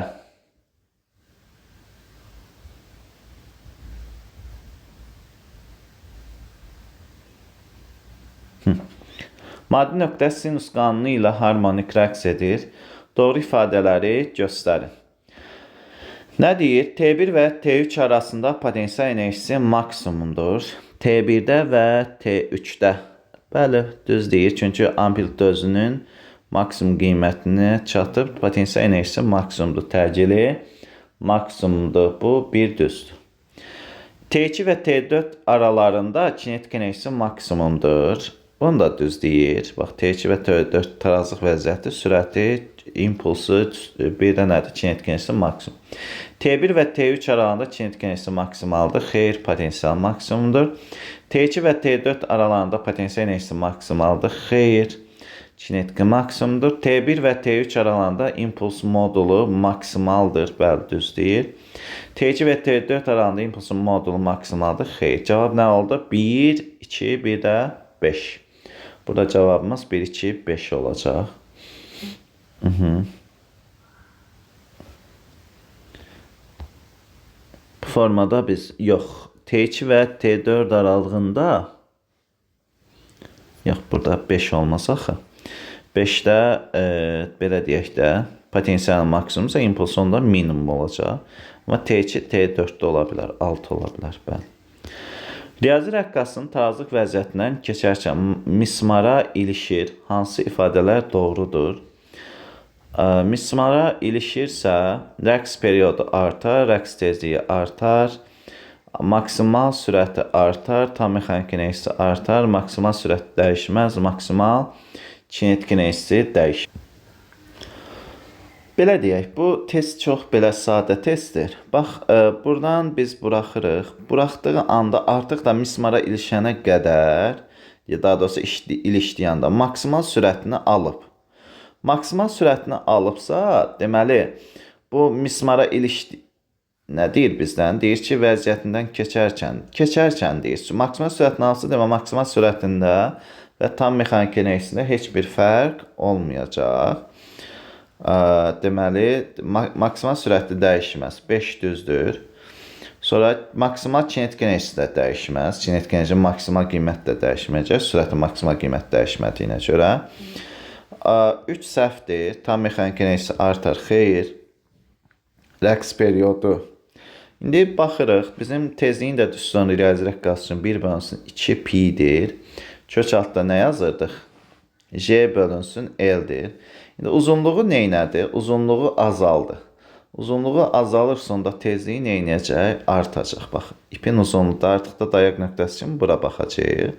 maddi nöqtə sinus qanunu ilə harmonik rəqs edir. Doğru ifadələri göstərin. Nə deyir? T1 və T3 arasında potensial enerjisi maksimumdur. T1-də və T3-də. Bəli, düz deyir. Çünki amplitud özünün maksimum qiymətinə çatıb. Potensial enerjisi maksimumdur. Təcili maksimumdur. Bu bir düzdür. T2 və T4 aralarında kinetik enerjisi maksimumdur. Bunu da düz deyir. Bax, T2 və T4 tarazlıq vəziyyəti, sürəti, impulsu, bir də nədir? Kinetik enerjisi maksimum. T1 və T3 aralığında kinetik enerjisi maksimaldır. Xeyr, potensial maksimumdur. T2 və T4 aralarında potensial enerjisi maksimaldır. Xeyr, kinetik maksimumdur. T1 və T3 aralığında impuls modulu maksimaldır. Bəli, düz deyir. T2 və T4 aralığında impulsun modulu maksimaldır. Xeyr. Cavab nə oldu? 1, 2, bir də 5. Burada cavabımız 1, 2, 5 olacaq. Bu formada biz yox, T2 və T4 aralığında yox, burada 5 olmaz axı. 5-də belə deyək də potensial maksimumsa impulsun da minimum olacaq. Amma T2, T4-də ola bilər, 6 ola bilər, bəli. Riyazi rəqqasının tarazlıq vəziyyətindən keçərkən mismara ilişir. Hansı ifadələr doğrudur? Mismara ilişirsə, rəqs periodu artar, rəqs tezliyi artar, maksimal sürəti artar, tam mexaniki enerjisi artar, maksimal sürət dəyişməz, maksimal kinetik enerjisi dəyişir. Belə deyək, bu test çox belə sadə testdir. Bax, buradan biz buraxırıq. Buraxdığı anda artıq da mismara ilişənə qədər, daha doğrusu ilişdiyi anda maksimal sürətini alıb. Maksimal sürətini alıbsa, deməli, bu mismara ilişdi... Nə deyir bizdən? Deyir ki, vəziyyətindən keçərkən. Keçərkən deyir. Maksimal sürətini alsa, deməli, maksimal sürətində və tam mexaniki enerjisində heç bir fərq olmayacaq. Deməli, maksimal sürəti dəyişməz. 5 düzdür. Sonra maksimal kinetik enerjisi də dəyişməz. Kinetik enerjinin maksimal qiyməti də dəyişməyəcək. Sürətin maksimal qiyməti dəyişmədiyinə görə. 3 səhvdir. Tam mexaniki enerjisi artar. Xeyr. Rəqs periodu. İndi baxırıq. Bizim tezliyin də düsturun riyazi rəqqası üçün 1 bölünsün 2 pi-dir. Kök altda nə yazırdıq? J bölünsün L-dir. İndi uzunluğu neynədir? Uzunluğu azaldı. Uzunluğu azalır, sonda tezliyi neynəyəcək? Artacaq. Bax, ipin uzunluğu da artıq da dayaq nöqtəsi kimi bura baxacağıq.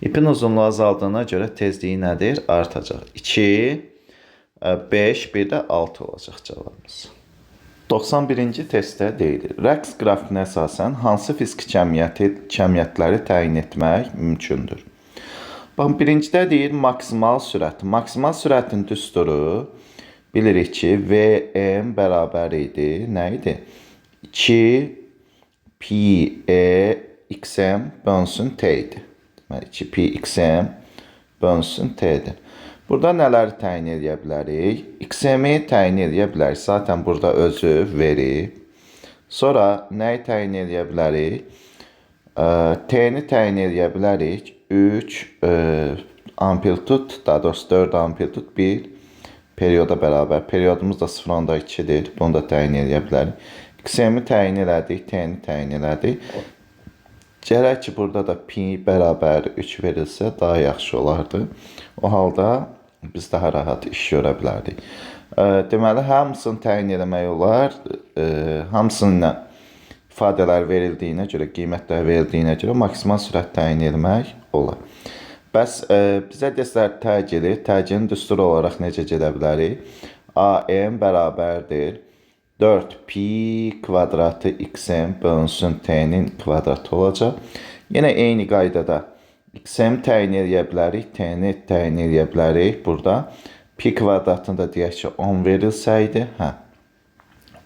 İpin uzunluğu azaldığına görə tezliyi nədir? Artacaq. 2, 5, bir də 6 olacaq cavabımız. 91-ci testdə deyilir. Rəqs qrafikinə əsasən hansı fiziki kəmiyyətləri təyin etmək mümkündür? Baxın, birincidə deyir maksimal sürət. Maksimal sürətin düsturu bilirik ki, VM bərabər idi. Nə idi? 2 pi e xm bölünsün t idi. Deməli, 2 pi xm bölünsün t-dir. Burada nələri təyin edə bilərik? XM-i təyin edə bilərik. Zaten burada özü verib. Sonra nəyi təyin edə bilərik? T-ni təyin edə bilərik. 3 amplitud, daha doğrusu 4 amplitud 1 perioda bərabər. Periodumuz da 0.2-dir. Bunu da təyin edə bilərik. XM-i təyin elədik, T-ni təyin elədik. Gərək ki, burada da pi bərabər 3 verilsə daha yaxşı olardı. O halda biz daha rahat iş görə bilərdik. Deməli, hamısını təyin eləmək olar. Hamısının ifadələr verildiyinə görə, qiymətlər verildiyinə görə maksimal sürət təyin etmək olar. Bəs bizə deslər təcili, təcilin düsturu olaraq necə gedə bilərik? AM bərabərdir 4 pi kvadratı xm bölünsün t-nin kvadratı olacaq. Yenə eyni qaydada xm təyin eləyə bilərik, t-ni təyin eləyə bilərik burada. Pi kvadratını da deyək ki, 10 verilsəydi, hə,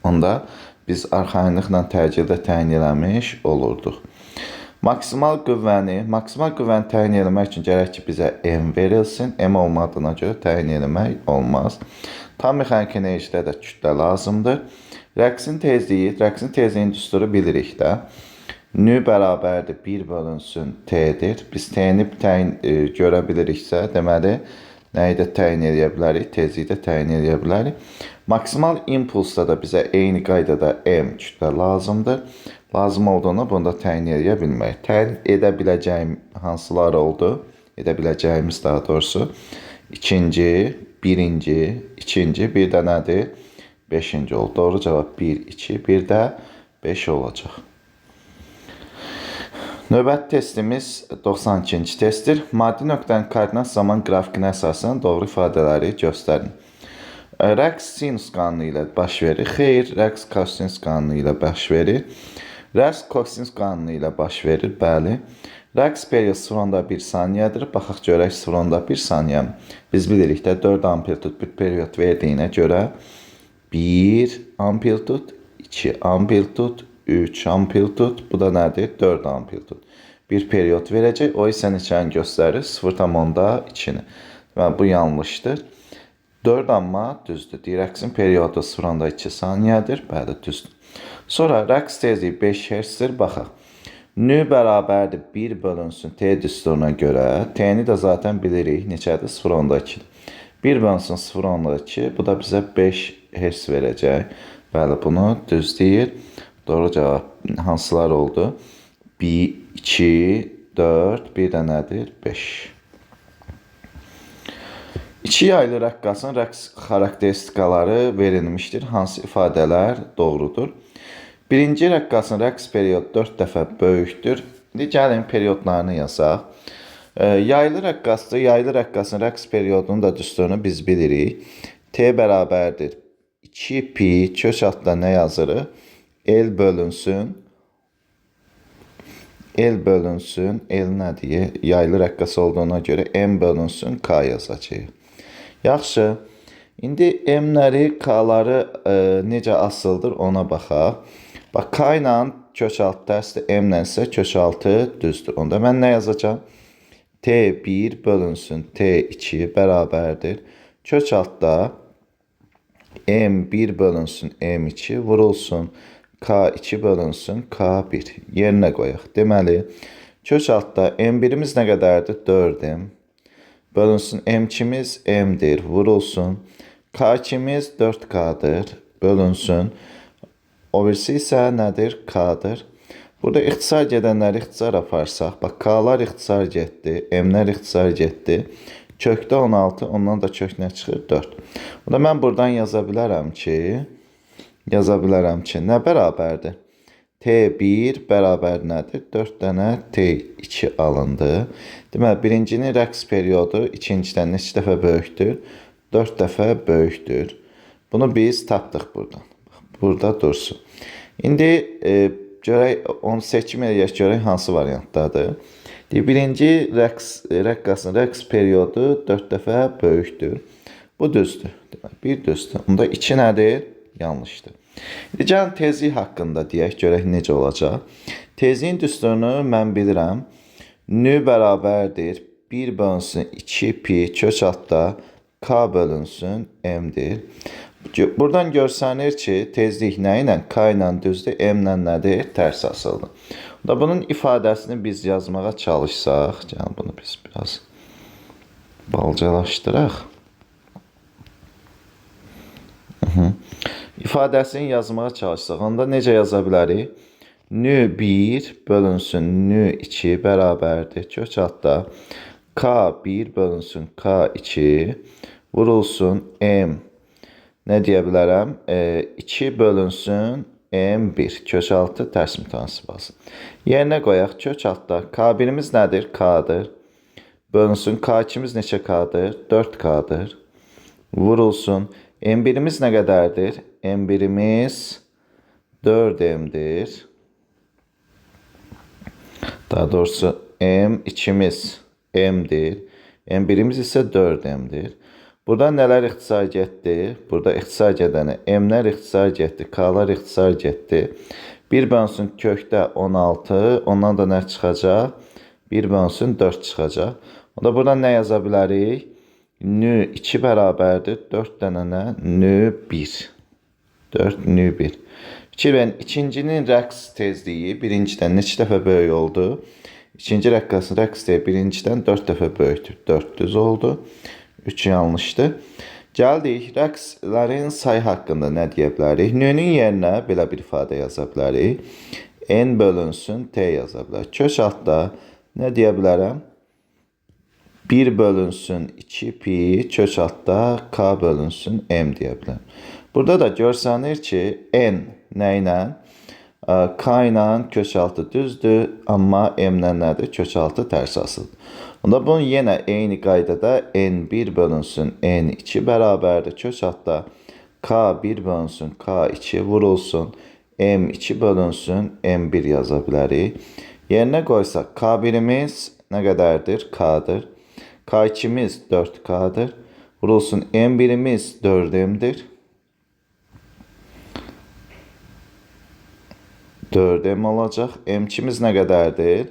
onda biz arxayınlıqla təcildə təyin eləmiş olurduq. Maksimal qüvvəni təyin eləmək üçün gərək ki, bizə M verilsin. M olmadığına görə təyin eləmək olmaz. Tam mexaniki enerjidə də kütlə lazımdır. Rəqsin tezliyi, rəqsin tezliyinin düsturu bilirik də. Nü bərabərdir 1 bölünsün T-dir. Biz T-ni təyin görə biliriksə, deməli, nəyi də təyin eləyə bilərik, tezliyi də təyin eləyə bilərik. Maksimal impulsda da bizə eyni qaydada M kütlə lazımdır. Lazım olduğunu bunu da təyin eləyə bilmərik. Təyin edə biləcəyim hansılar oldu? Edə biləcəyimiz daha doğrusu. İkinci, birinci, ikinci, bir də nədir? Beşinci oldu. Doğru cavab 1, 2, bir də 5 olacaq. Növbəti testimiz 92-ci testdir. Maddi nöqtənin koordinat zaman qrafikinə əsasən doğru ifadələri göstərin. Rəqs sinus qanunu ilə baş verir. Xeyr, rəqs kosinus qanunu ilə baş verir. Rəqs kosinus qanunu ilə baş verir, bəli. Rəqs period 0,1 saniyədir. Baxaq görək 0,1 saniyə. Biz bilirik də 4 amplitud bir period verdiyinə görə 1 amplitud, 2 amplitud, 3 amplitud, bu da nədir? 4 amplitud. Bir period verəcək, o isə neçəni göstərir? 0,2-ni. Deməli, bu yanlışdır. 4 amma düzdür. Deyir, rəqsin periodu 0,2 saniyədir. Bəli, düzdür. Sonra rəqs tezliyi 5 Hz-dir. Baxaq. Nü bərabərdir 1 bölünsün T düsturuna görə. T-ni də zaten bilirik. Neçədir? 0,2-dir. 1 bölünsün 0,2. Bu da bizə 5 Hz verəcək. Bəli, bunu düz deyir. Doğru cavab hansılar oldu? 1, 2, 4, bir də nədir? 5. İki yaylı rəqqasın rəqs xarakteristikaları verilmişdir. Hansı ifadələr doğrudur? Birinci rəqqasın rəqs periodu 4 dəfə böyükdür. İndi gəlin periodlarını yazaq. Yaylı rəqqasdır. Yaylı rəqqasın rəqs periodunun da düsturunu biz bilirik. T bərabərdir 2 pi kök altda nə yazırıq? L bölünsün. L bölünsün. L nə deyir? Yaylı rəqqas olduğuna görə M bölünsün K yazacağıq. Yaxşı. İndi M-ləri, K-ları necə asıldır ona baxaq. Bax, K ilə kök altı tərsdir, M ilə isə kök altı düzdür. Onda mən nə yazacağam? T1 bölünsün T2 bərabərdir. Kök altda M1 bölünsün M2 vurulsun K2 bölünsün K1. Yerinə qoyaq. Deməli, kök altda M1-imiz nə qədərdir? 4M. Bölünsün M2-miz M-dir, vurulsun. K2-miz 4K-dır, bölünsün. O birisi isə nədir? K-dır. Burada ixtisar gedənləri ixtisar aparsaq, bax, K-lar ixtisar getdi, M-lər ixtisar getdi. Kökdə 16, ondan da kök nə çıxır? 4. Burada mən buradan yaza bilərəm ki, nə bərabərdir? T1 bərabər nədir? 4 dənə T2 alındı. Deməli, birincinin rəqs periodu ikincidən neçə dəfə böyükdür? 4 dəfə böyükdür. Bunu biz tapdıq buradan. Burada dursun. İndi görək, onu seçim eləyək, görək hansı variantdadır. Deyir, birinci rəqqasın rəqs periodu 4 dəfə böyükdür. Bu düzdür. Deməli, bir düzdür. Onda 2 nədir? Yanlışdır. İndi gəlin tezlik haqqında deyək, görək necə olacaq. Tezliyin düsturunu mən bilirəm. Nü bərabərdir 1 bölünsün 2 pi kök altda K bölünsün M-dir. Buradan görsənir ki, tezlik nə ilə? K ilə düzdür, M ilə nədir? Tərs asıldır. Da bunun ifadəsini biz yazmağa çalışsaq, gəlin bunu biz biraz balacalaşdıraq. İfadəsini yazmağa çalışsaq, onda necə yaza bilərik? Nü1 bölünsün Nü2 bərabərdir. Kök altda K1 bölünsün K2 vurulsun M. Nə deyə bilərəm? 2 bölünsün M1. Kök altı tərs mütənasib alsın. Yerinə qoyaq. Kök altda K1-imiz nədir? K-dır. Bölünsün. K2-miz neçə K-dır? 4K-dır. Vurulsun. M1-imiz nə qədərdir? M1-imiz 4M-dir. Daha doğrusu M2-miz M-dir. M1-imiz isə 4M-dir. Burada nələr ixtisar getdi? Burada ixtisar gedəni M-lər ixtisar getdi, K-lar ixtisar getdi. 1 bölünsün kökdə 16, ondan da nə çıxacaq? 1 bölünsün 4 çıxacaq. Onda buradan nə yaza bilərik? Nü2 bərabərdir 4 dənə nə? Nü1. 4 nü1. Fikir verin, ikincinin rəqs tezliyi birincidən neçə dəfə böyük oldu? İkinci rəqqasın rəqs tezliyi birincidən 4 dəfə böyükdür. 400 oldu. 3 yanlışdır. Gəldik, rəqslərin sayı haqqında nə deyə bilərik? Nü-nün yerinə belə bir ifadə yaza bilərik. N bölünsün T yaza bilərik. Kök altda nə deyə bilərəm? 1 bölünsün 2 pi kök altda K bölünsün M deyə bilərəm. Burada da görsənir ki, N nə ilə? K ilə kök altı düzdür, amma M ilə nədir? Kök altı tərs asılıdır. Onda bunun yenə eyni qaydada N1 bölünsün N2 bərabərdir. Kök altda K1 bölünsün K2 vurulsun M2 bölünsün M1 yaza bilərik. Yerinə qoysaq K1-imiz nə qədərdir? K-dır. K2-miz 4K-dır. Vurulsun M1-imiz 4M-dir. 4M olacaq. M2-miz nə qədərdir?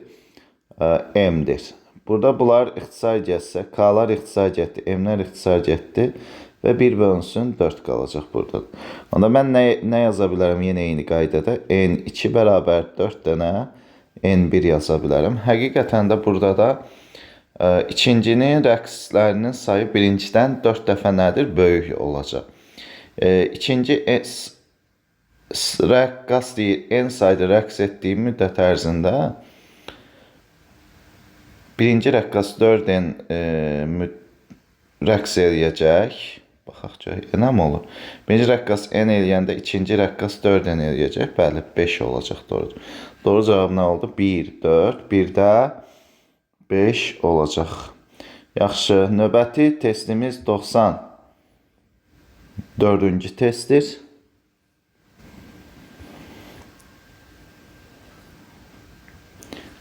M-dir. Burada bunlar ixtisar getsə, K-lar ixtisar getdi, M-lər ixtisar getdi və 1 bölünsün 4 qalacaq burada. Onda mən nə yaza bilərəm yenə eyni qaydada? N2 bərabər 4 dənə N1 yaza bilərəm. Həqiqətən də burada da ikincinin rəqslərinin sayı birincidən 4 dəfə nədir? Böyük olacaq. İkinci rəqqas deyir, N sayda rəqs etdiyi müddət ərzində birinci rəqqas 4N rəqs eləyəcək. Baxaq görək, N mi olur? Birinci rəqqas N eləyəndə ikinci rəqqas 4N eləyəcək. Bəli, 5 olacaq, doğrudur. Doğru cavab nə oldu? 1, 4, 1 də 5 olacaq. Yaxşı, növbəti testimiz 94-cü testdir.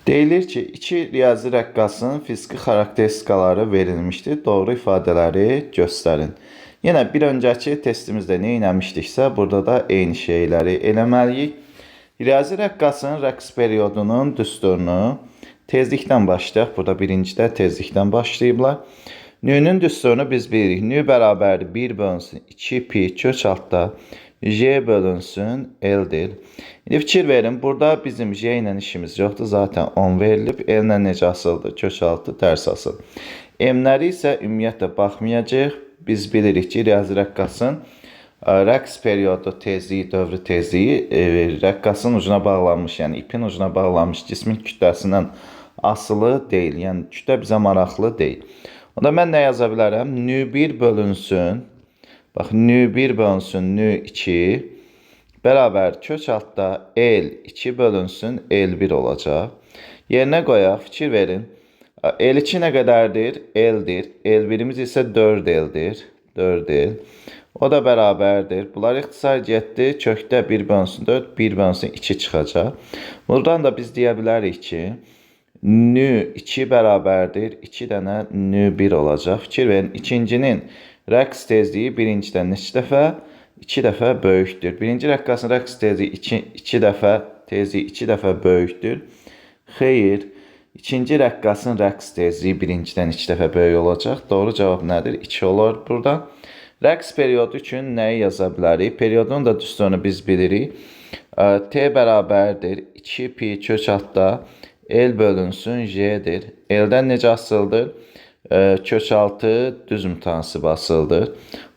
Deyilir ki, iki riyazi rəqqasın fiziki xarakteristikaları verilmişdir. Doğru ifadələri göstərin. Yenə bir öncəki testimizdə nə eləmişdiksə, burada da eyni şeyləri eləməliyik. Riyazi rəqqasın rəqs periodunun düsturunu tezlikdən başlayaq. Burada birincidə tezlikdən başlayıblar. Nü-nün düsturunu biz bilirik. Nü bərabərdir 1 bölünsün 2 pi kök altda J bölünsün L-dir. İndi fikir verin, burada bizim J ilə işimiz yoxdur. Zaten 10 verilib. L ilə necə asıldı? Kök altı tərs asıldı. M-ləri isə ümumiyyətlə baxmayacağıq. Biz bilirik ki, riyazi rəqqasın rəqs periodu tezliyi, dövrü tezliyi rəqqasın ucuna bağlanmış, yəni ipin ucuna bağlanmış cismin kütləsindən asılı deyil. Yəni kütlə bizə maraqlı deyil. Onda mən nə yaza bilərəm? Nü1 bölünsün. Bax, nü1 bölünsün nü2 bərabər kök altda L2 bölünsün L1 olacaq. Yerinə qoyaq, fikir verin. L2 nə qədərdir? L-dir. L1-imiz isə 4L-dir. 4L. O da bərabərdir. Bunlar ixtisar getdi. Kökdə 1 bölünsün 4, 1 bölünsün 2 çıxacaq. Buradan da biz deyə bilərik ki, nü2 bərabərdir. 2 dənə nü1 olacaq. Fikir verin, ikincinin rəqs tezliyi birincidən neçə dəfə? 2 dəfə böyükdür. Birinci rəqqasın rəqs tezliyi 2 dəfə, tezliyi 2 dəfə böyükdür. Xeyr, ikinci rəqqasın rəqs tezliyi birincidən 2 dəfə böyük olacaq. Doğru cavab nədir? 2 olar burada. Rəqs periodu üçün nəyi yaza bilərik? Periodun da düsturunu biz bilirik. T bərabərdir 2 pi kök altda L bölünsün J-dir. L-dən necə asıldır? Kök altı düz mütənasib asıldır.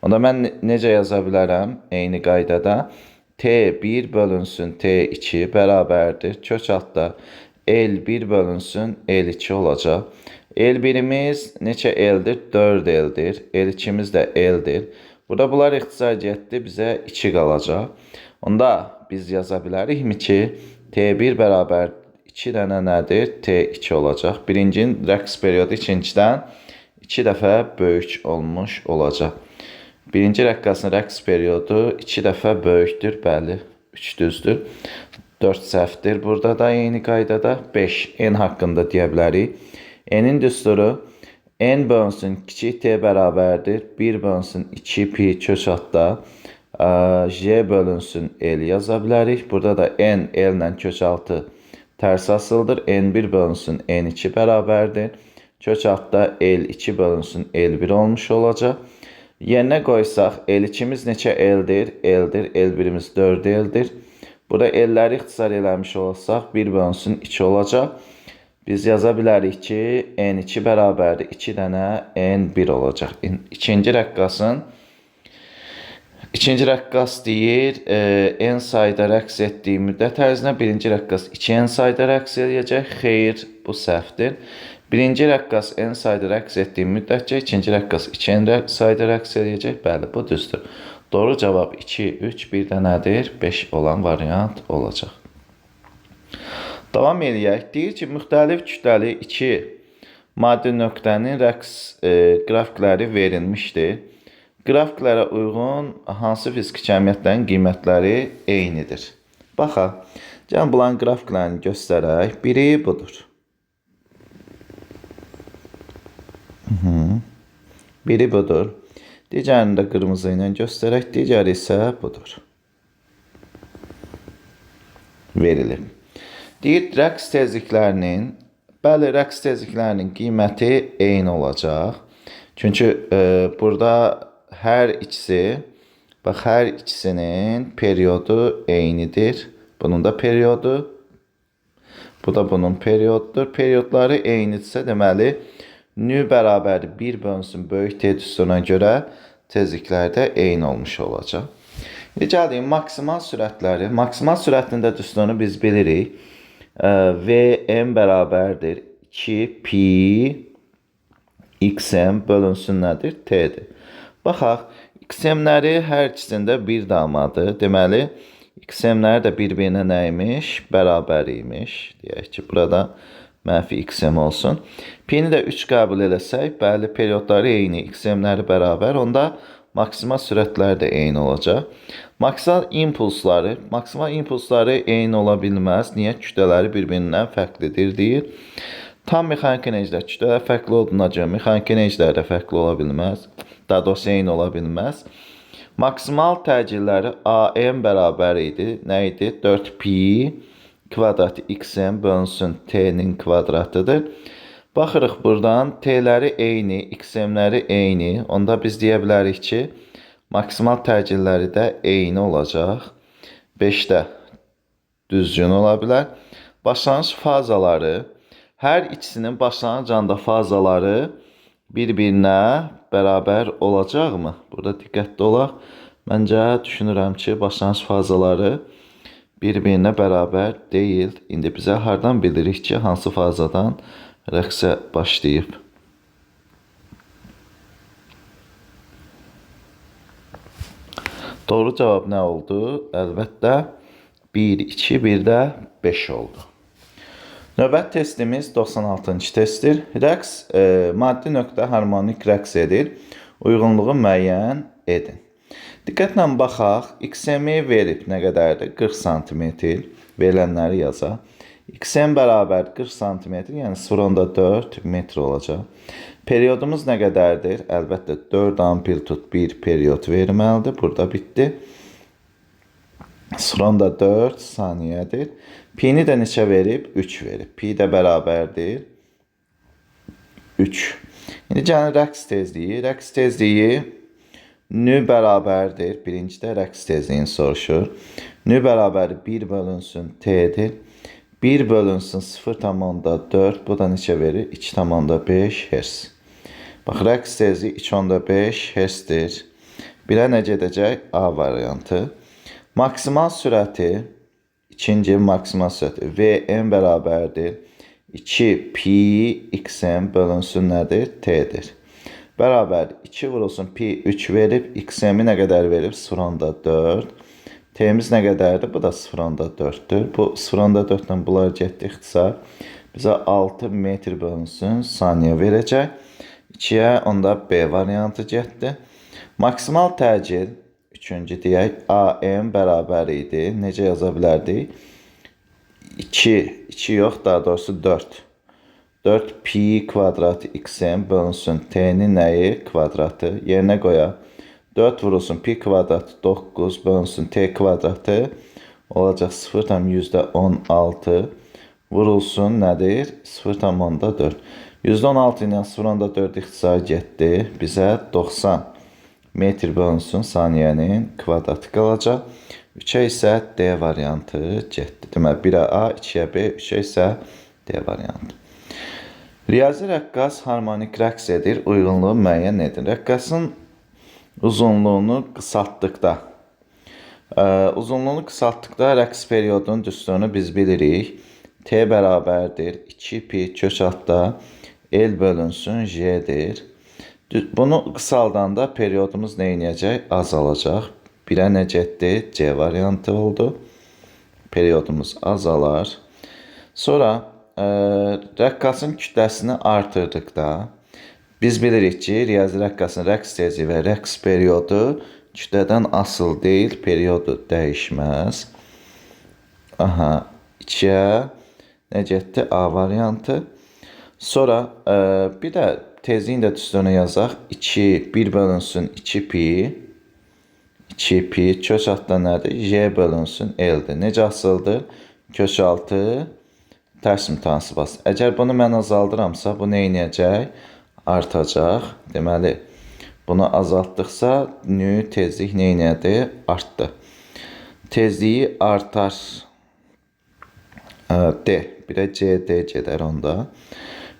Onda mən necə yaza bilərəm? Eyni qaydada. T1 bölünsün T2 bərabərdir. Kök altda L1 bölünsün L2 olacaq. L1-imiz neçə L-dir? 4 L-dir. L2-imiz də L-dir. Burada bunlar ixtisar getdi, bizə 2 qalacaq. Onda biz yaza bilərikmi ki, T1 bərabər 2 dənə nədir? T2 olacaq. Birincinin rəqs periodu ikincidən 2 dəfə böyük olmuş olacaq. Birinci rəqqasın rəqs periodu 2 dəfə böyükdür. Bəli, 3 düzdür. 4 səhvdir. Burada da eyni qaydada 5 N haqqında deyə bilərik. N-in düsturu N bölünsün kiçik T bərabərdir. 1 bölünsün 2 pi kök altda J bölünsün L yaza bilərik. Burada da N L ilə kök altı tərs asıldır. N1 bölünsün N2 bərabərdir. Kök altda L2 bölünsün L1 olmuş olacaq. Yerinə qoysaq L2-miz neçə L-dir? L-dir. L1-imiz 4 L-dir. Burada L-ləri ixtisar eləmiş olsaq 1 bölünsün 2 olacaq. Biz yaza bilərik ki, N2 bərabərdir 2 dənə N1 olacaq. İkinci rəqqas deyir, N sayda rəqs etdiyi müddət ərzində birinci rəqqas 2 N sayda rəqs eləyəcək. Xeyr, bu səhvdir. Birinci rəqqas N sayda rəqs etdiyi müddətcə ikinci rəqqas 2 N sayda rəqs eləyəcək. Bəli, bu düzdür. Doğru cavab 2, 3, bir də nədir? 5 olan variant olacaq. Davam eləyək. Deyir ki, müxtəlif kütləli 2 maddi nöqtənin rəqs qrafikləri verilmişdir. Qrafiklərə uyğun hansı fiziki kəmiyyətlərin qiymətləri eynidir? Baxaq, gəlin bunların qrafiklərini göstərək. Biri budur. Biri budur. Digərini də qırmızı ilə göstərək. Digəri isə budur. Verilib. Deyir, rəqs tezliklərinin, bəli, rəqs tezliklərinin qiyməti eyni olacaq. Çünki burada hər ikisi, bax, hər ikisinin periodu eynidir. Bunun da periodu, bu da bunun periodudur. Periodları eynidirsə, deməli, nü bərabərdir 1 bölünsün böyük T düsturuna görə tezliklər də eyni olmuş olacaq. İndi gəldik maksimal sürətləri. Maksimal sürətinin də düsturunu biz bilirik. VM bərabərdir 2 pi XM bölünsün nədir? T-dir. Baxaq, XM-ləri hər ikisində bir damadır. Deməli, XM-ləri də bir-birinə nə imiş? Bərabər imiş. Deyək ki, burada mənfi XM olsun. Pi-ni də 3 qəbul eləsək, bəli, periodları eyni, XM-ləri bərabər. Onda maksimal sürətlər də eyni olacaq. Maksimal impulsları eyni ola bilməz. Niyə? Kütlələri bir-birindən fərqlidir deyir. Tam mexaniki enerjilər kütlələr fərqli olduğuna görə mexaniki enerjilər də fərqli ola bilməz. Daha doğrusu eyni ola bilməz. Maksimal təcilləri AM bərabər idi. Nə idi? 4 pi kvadrat XM bölünsün T-nin kvadratıdır. Baxırıq buradan T-ləri eyni, XM-ləri eyni. Onda biz deyə bilərik ki, maksimal təcilləri də eyni olacaq. 5-də düzgün ola bilər. Başlanğıc fazaları, hər ikisinin başlanğıc anda fazaları bir-birinə bərabər olacaqmı? Burada diqqətli olaq. Məncə düşünürəm ki, başlanğıc fazaları bir-birinə bərabər deyil. İndi bizə hardan bilirik ki, hansı fazadan rəqsə başlayıb? Doğru cavab nə oldu? Əlbəttə 1, 2, 1 də 5 oldu. Növbəti testimiz 96-cı testdir. Rəqs maddi nöqtə harmonik rəqs edir. Uyğunluğu müəyyən edin. Diqqətlə baxaq. XM-i verib nə qədərdir? 40 sm. Verilənləri yazaq. XM bərabər 40 sm, yəni 0,4 metr olacaq. Periodumuz nə qədərdir? Əlbəttə 4 amplitud 1 period verməlidir. Burada bitdi. 0,4 saniyədir. Pi-ni də neçə verib? 3 verib. Pi də bərabərdir 3. İndi gəlin rəqs tezliyi. Rəqs tezliyi nü bərabərdir. Birincidə rəqs tezliyini soruşur. Nü bərabər 1 bölünsün T-dir. 1 bölünsün 0,4. Bu da neçə verir? 2,5 Hz. Bax, rəqs tezliyi 2,5 Hz-dir. Birə nə gedəcək? A variantı. Maksimal sürəti, ikinci maksimal sürəti Vm bərabərdir 2 pi xm bölünsün nədir? T-dir. Bərabər 2 vurulsun pi 3 verib, xm-i nə qədər verib? 0,4. T-miz nə qədərdir? Bu da 0,4-dür. Bu 0,4 ilə bunlar getdi ixtisar. Bizə 6 metr bölünsün saniyə verəcək. 2-yə onda B variantı getdi. Maksimal təcil, üçüncü deyək, AM bərabər idi. Necə yaza bilərdik? 2, 2 yox, daha doğrusu 4. 4 pi kvadratı xm bölünsün t-nin nəyi? Kvadratı. Yerinə qoyaq. 4 vurulsun pi kvadratı 9 bölünsün t kvadratı olacaq 0,16 vurulsun nədir? 0,4. %16 ilə 0,4 ixtisar getdi. Bizə 90 metr bölünsün saniyənin kvadratı qalacaq. 3-ə isə D variantı getdi. Deməli 1-ə A, 2-yə B, 3-ə isə D variantı. Riyazi rəqqas harmonik rəqs edir. Uyğunluğu müəyyən edin. Rəqqasın uzunluğunu qısaltdıqda, rəqs periodunun düsturunu biz bilirik. T bərabərdir 2 pi kök altda L bölünsün J-dir. Bunu qısaldanda periodumuz nə eləyəcək? Azalacaq. 1-ə nə getdi? C variantı oldu. Periodumuz azalar. Sonra rəqqasın kütləsini artırdıqda biz bilirik ki, riyazi rəqqasın rəqs tezliyi və rəqs periodu kütlədən asılı deyil, periodu dəyişməz. Aha, 2-yə nə getdi? A variantı. Sonra bir də tezliyin də düsturunu yazaq. 2, 1 bölünsün 2 pi. 2 pi kök altda nədir? J bölünsün L-dir. Necə asıldır? Kök altı tərs mütənasib asıl. Əgər bunu mən azaldıramsa, bu nə eləyəcək? Artacaq. Deməli, bunu azaltdıqsa, nü tezlik nə elədi? Artdı. Tezliyi artar. D. 1-ə C, D gedər onda.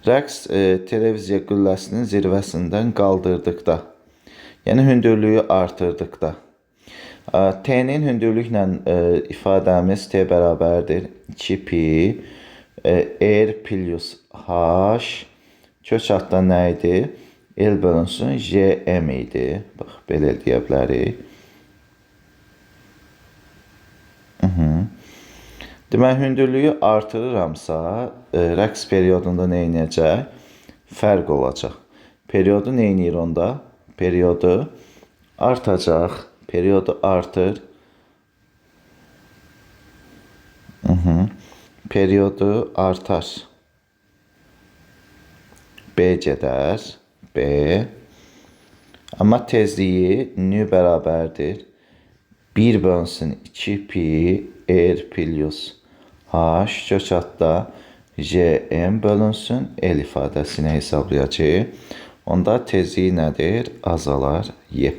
Rəqs televiziya qülləsinin zirvəsindən qaldırdıqda, yəni hündürlüyü artırdıqda, T-nin hündürlüklə ifadəmiz T bərabərdir 2 pi R plus H kök altda nə idi? L bölünsün JM idi. Bax, belə deyə bilərik. Deməli, hündürlüyü artırıramsa, rəqs periodunda nə eləyəcək? Fərq olacaq. Periodu nə eləyir onda? Periodu artacaq. Periodu artır. Periodu artar. B gedər. B. Amma tezliyi nü bərabərdir. 1 bölünsün 2 pi R plus H kök altda JM bölünsün L ifadəsini hesablayacağıq. Onda tezliyi nədir? Azalar Y.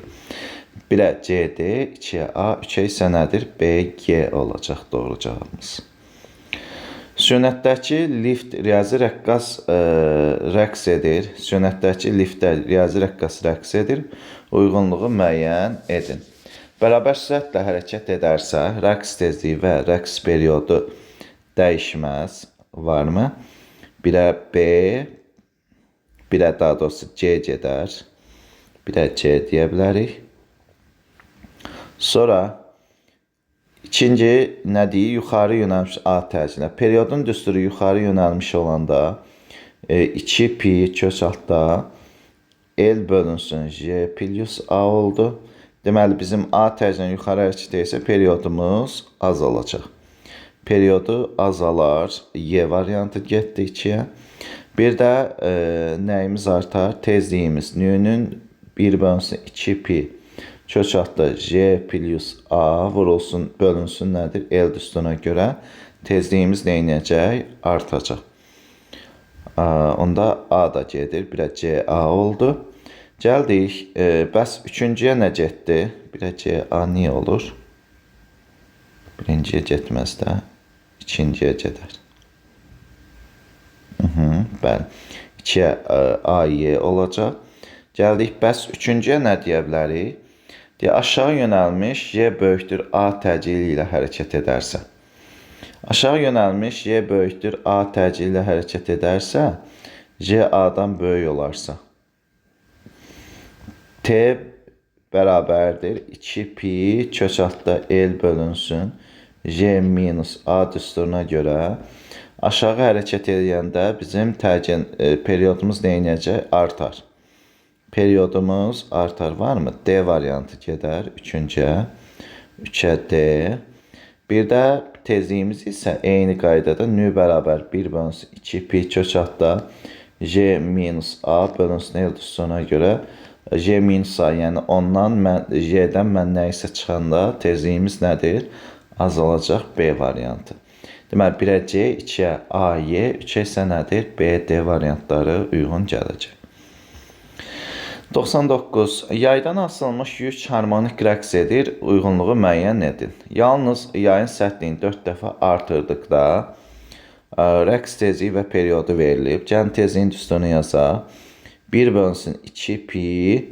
1-ə CD, 2-yə A, 3-ə isə nədir? B, G olacaq doğru cavabımız. Sünnətdəki lift riyazi rəqqas rəqs edir. Sünnətdəki liftdə riyazi rəqqas rəqs edir. Uyğunluğu müəyyən edin. Bərabər sürətlə hərəkət edərsə, rəqs tezliyi və rəqs periodu dəyişməz. Varmı? 1-ə B, 1-ə daha doğrusu C gedər. 1-ə C deyə bilərik. Sonra ikinci nə deyir? Yuxarı yönəlmiş A tərzinə. Periodun düsturu yuxarı yönəlmiş olanda 2 pi kök altda L bölünsün J plus A oldu. Deməli, bizim A tərzinə yuxarı hərəkət etsə, periodumuz azalacaq. Periodu azalar. Y variantı getdi 2-yə. Bir də nəyimiz artar? Tezliyimiz. Nü-nün 1 bölünsün 2 pi kök altda J plus A vurulsun, bölünsün nədir? L düsturuna görə tezliyimiz nə eləyəcək? Artacaq. Onda A da gedir. 1-ə C, A oldu. Gəldik. Bəs üçüncüyə nə getdi? 1-ə C, A niyə olur? Birinciyə getməz də. İkinciyə gedər. Bəli. 2-yə A, Y olacaq. Gəldik. Bəs üçüncüyə nə deyə bilərik? Deyə, aşağı yönəlmiş Y böyükdür A təcili ilə hərəkət edərsə. Aşağı yönəlmiş Y böyükdür A təcili ilə hərəkət edərsə, J A-dan böyük olarsa, T bərabərdir 2pi kök altda L bölünsün J minus A düsturuna görə aşağı hərəkət edəndə bizim təcil periodumuz nə edəcək? Artar. Periodumuz artar. Varmı? D variantı gedər 3-cüyə. 3-ə D. Bir də tezliyimiz isə eyni qaydada nü bərabər 1 bölünsün 2 pi kök altda J minus A bölünsün L düsturuna görə J minus A, yəni ondan mən, J-dən mən nə isə çıxanda tezliyimiz nədir? Azalacaq, B variantı. Deməli, 1-ə C, 2-yə A, Y, 3-ə isə nədir? B, D variantları uyğun gələcək. 99. Yaydan asılmış yük harmonik rəqs edir, uyğunluğu müəyyən edin. Yalnız yayın sərtliyini 4 dəfə artırdıqda rəqs tezliyi və periodu verilib. Gəlin tezliyin düsturunu yazaq. 1 bölünsün 2 pi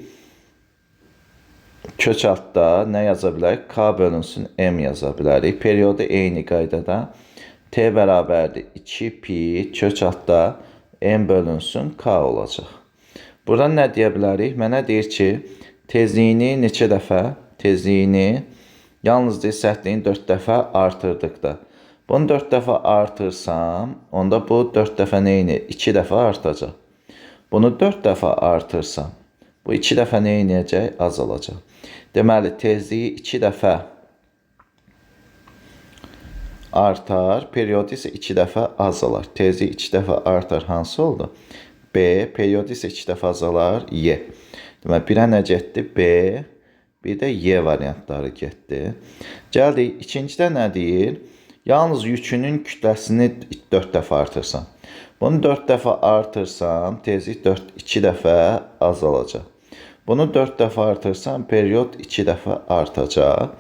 kök altda nə yaza bilərik? K bölünsün M yaza bilərik. Periodu eyni qaydada T bərabərdir 2 pi kök altda M bölünsün K olacaq. Buradan nə deyə bilərik? Mənə deyir ki, tezliyini neçə dəfə? Tezliyini yalnız deyir, sərtliyini 4 dəfə artırdıqda. Bunu 4 dəfə artırsam, onda bu 4 dəfə nə edir? 2 dəfə artacaq. Bunu 4 dəfə artırsam, bu 2 dəfə nə edəcək? Azalacaq. Deməli, tezliyi 2 dəfə artar, periodu isə 2 dəfə azalar. Tezlik 2 dəfə artar hansı oldu? B, periodu isə 2 dəfə azalar, Y. Deməli, 1-ə nə getdi? B, bir də Y variantları getdi. Gəldik, ikincidə nə deyir? Yalnız yükünün kütləsini 4 dəfə artırsam. Bunu 4 dəfə artırsam, tezlik 2 dəfə azalacaq. Bunu 4 dəfə artırsam, period 2 dəfə artacaq.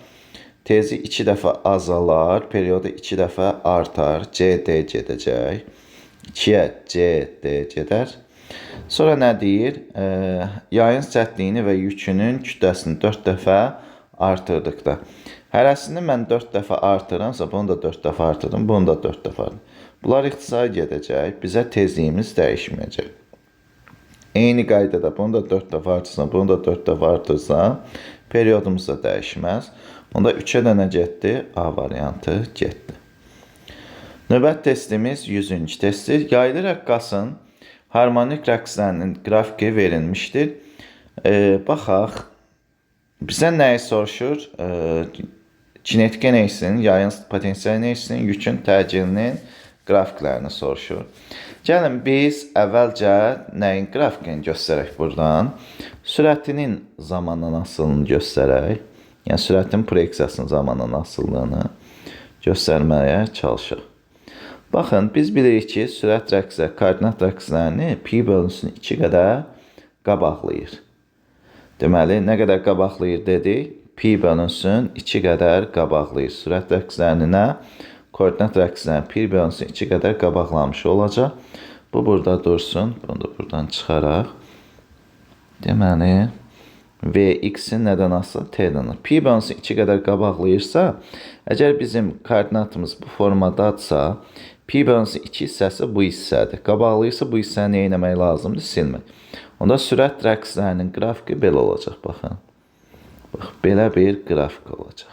Tezlik 2 dəfə azalar, periodu 2 dəfə artar, C, D gedəcək. 2-yə C, D gedər. Sonra nə deyir? Yayın sərtliyini və yükünün kütləsini 4 dəfə artırdıqda. Hərəsini mən 4 dəfə artıramsa, bunu da 4 dəfə artırdım, bunu da 4 dəfə artırdım. Bunlar ixtisara gedəcək, bizə tezliyimiz dəyişməyəcək. Eyni qaydada bunu da 4 dəfə artırsam, bunu da 4 dəfə artırsam, periodumuz da dəyişməz. Onda 3-ə də nə getdi? A variantı getdi. Növbət testimiz 100-cü testdir. Yaylı rəqqasın harmonik rəqslərinin qrafiki verilmişdir. Baxaq, bizə nəyi soruşur? Kinetik enerjisinin, yayın potensial enerjisinin, yükün təcilinin qrafiklərini soruşur. Gəlin biz əvvəlcə nəyin qrafikini göstərək buradan? Sürətinin zamandan asılılığını göstərək. Yəni sürətin proyeksiyasının zamandan asılılığını göstərməyə çalışaq. Baxın, biz bilirik ki, sürət rəqsə, koordinat rəqslərini pi bölünsün 2 qədər qabaqlayır. Deməli, nə qədər qabaqlayır dedik? Pi bölünsün 2 qədər qabaqlayır. Sürət rəqslərini nə? Koordinat rəqslərini pi bölünsün 2 qədər qabaqlamış olacaq. Bu burada dursun. Bunu da buradan çıxaraq. Deməli, Vx-in nədən asılı? T-dən. Pi bölünsün 2 qədər qabaqlayırsa, əgər bizim koordinatımız bu formadadırsa, pi bölünsün 2 hissəsi bu hissədir. Qabaqlayırsa bu hissəni nə etmək lazımdır? Silmək. Onda sürət rəqslərinin qrafiki belə olacaq. Baxın. Bax, belə bir qrafik olacaq.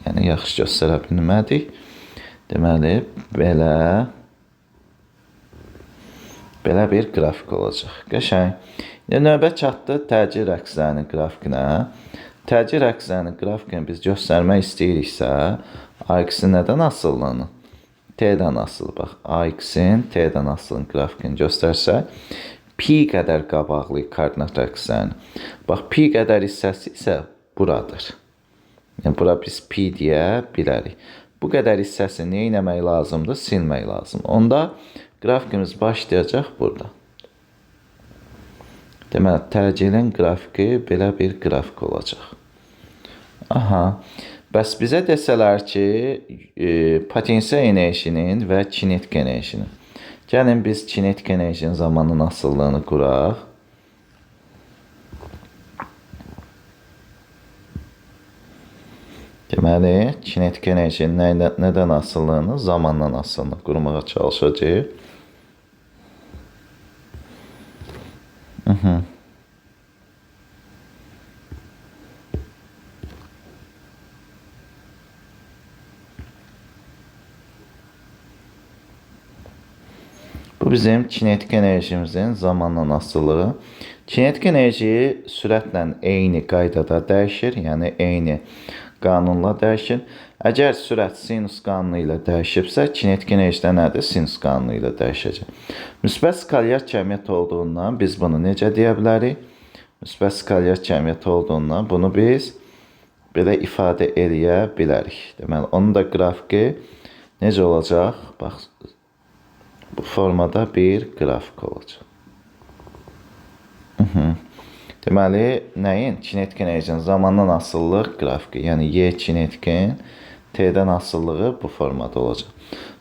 Yəni, yaxşı göstərə bilmədik. Deməli, belə bir qrafik olacaq. Qəşəng. İndi növbə çatdı təcil rəqslərinin qrafikinə. Təcil rəqslərinin qrafikini biz göstərmək istəyiriksə, AX-in nədən asılılığını? T-dən asılı. Bax, AX-in T-dən asılının qrafikini göstərsək, pi qədər qabaqlayır koordinat rəqslərini. Bax, pi qədər hissəsi isə buradır. Yəni, bura biz pi deyə bilərik. Bu qədər hissəsini nə etmək lazımdır? Silmək lazımdır. Onda qrafikimiz başlayacaq burada. Deməli, təcilin qrafiki belə bir qrafik olacaq. Aha. Bəs bizə desələr ki, potensial enerjinin və kinetik enerjinin. Gəlin biz kinetik enerjinin zamanın asılılığını quraq. Deməli, kinetik enerjinin nədən asılılığını, zamandan asılılığını qurmağa çalışacağıq. Bu bizim kinetik enerjimizin zamandan asılılığı. Kinetik enerji sürətlə eyni qaydada dəyişir, yəni eyni qanunla dəyişir. Əgər sürət sinus qanunu ilə dəyişibsə, kinetik enerji də nədir? Sinus qanunu ilə dəyişəcək. Müsbət skalyar kəmiyyət olduğundan biz bunu necə deyə bilərik? Müsbət skalyar kəmiyyət olduğundan bunu biz belə ifadə eləyə bilərik. Deməli, onun da qrafiki necə olacaq? Bax, bu formada bir qrafik olacaq. Deməli, nəyin? Kinetik enerjinin zamandan asılılıq qrafiki, yəni Y kinetikin T-dən asılılığı bu formada olacaq.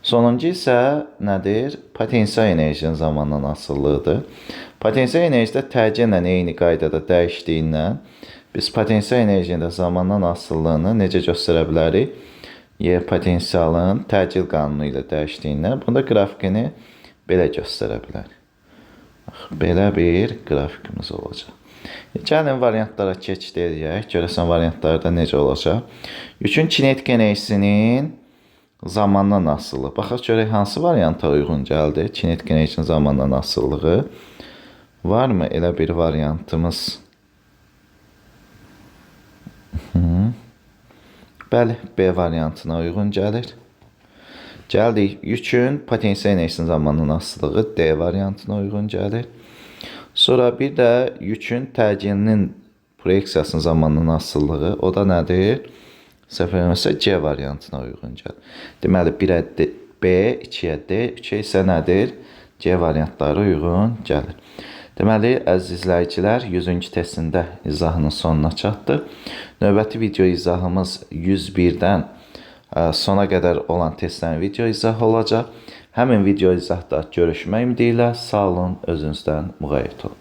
Sonuncu isə nədir? Potensial enerjinin zamandan asılılığıdır. Potensial enerji də təcil ilə eyni qaydada dəyişdiyindən biz potensial enerjinin də zamandan asılılığını necə göstərə bilərik? Y potensialın təcil qanunu ilə dəyişdiyindən bunu da qrafikini belə göstərə bilərik. Bax, belə bir qrafikimiz olacaq. Gəlin variantlara keçid eləyək. Görəsən variantlarda necə olacaq? Yükün kinetik enerjisinin zamandan asılılığı. Baxaq görək hansı varianta uyğun gəldi? Kinetik enerjinin zamandan asılılığı. Varmı elə bir variantımız? Bəli, B variantına uyğun gəlir. Gəldik yükün potensial enerjisinin zamandan asılılığı D variantına uyğun gəlir. Sonra bir də yükün təcilinin proyeksiyasının zamandan asılılığı, o da nədir? Səhv eləmirəmsə C variantına uyğun gəlir. Deməli, 1-ə B, 2-yə D, 3-ə isə nədir? C variantları uyğun gəlir. Deməli, əziz izləyicilər, 100-cü testində izahının sonuna çatdıq. Növbəti video izahımız 101-dən sona qədər olan testlərin video izahı olacaq. Həmin video izahda görüşmək ümidi ilə sağ olun, özünüzdən müğayət olun.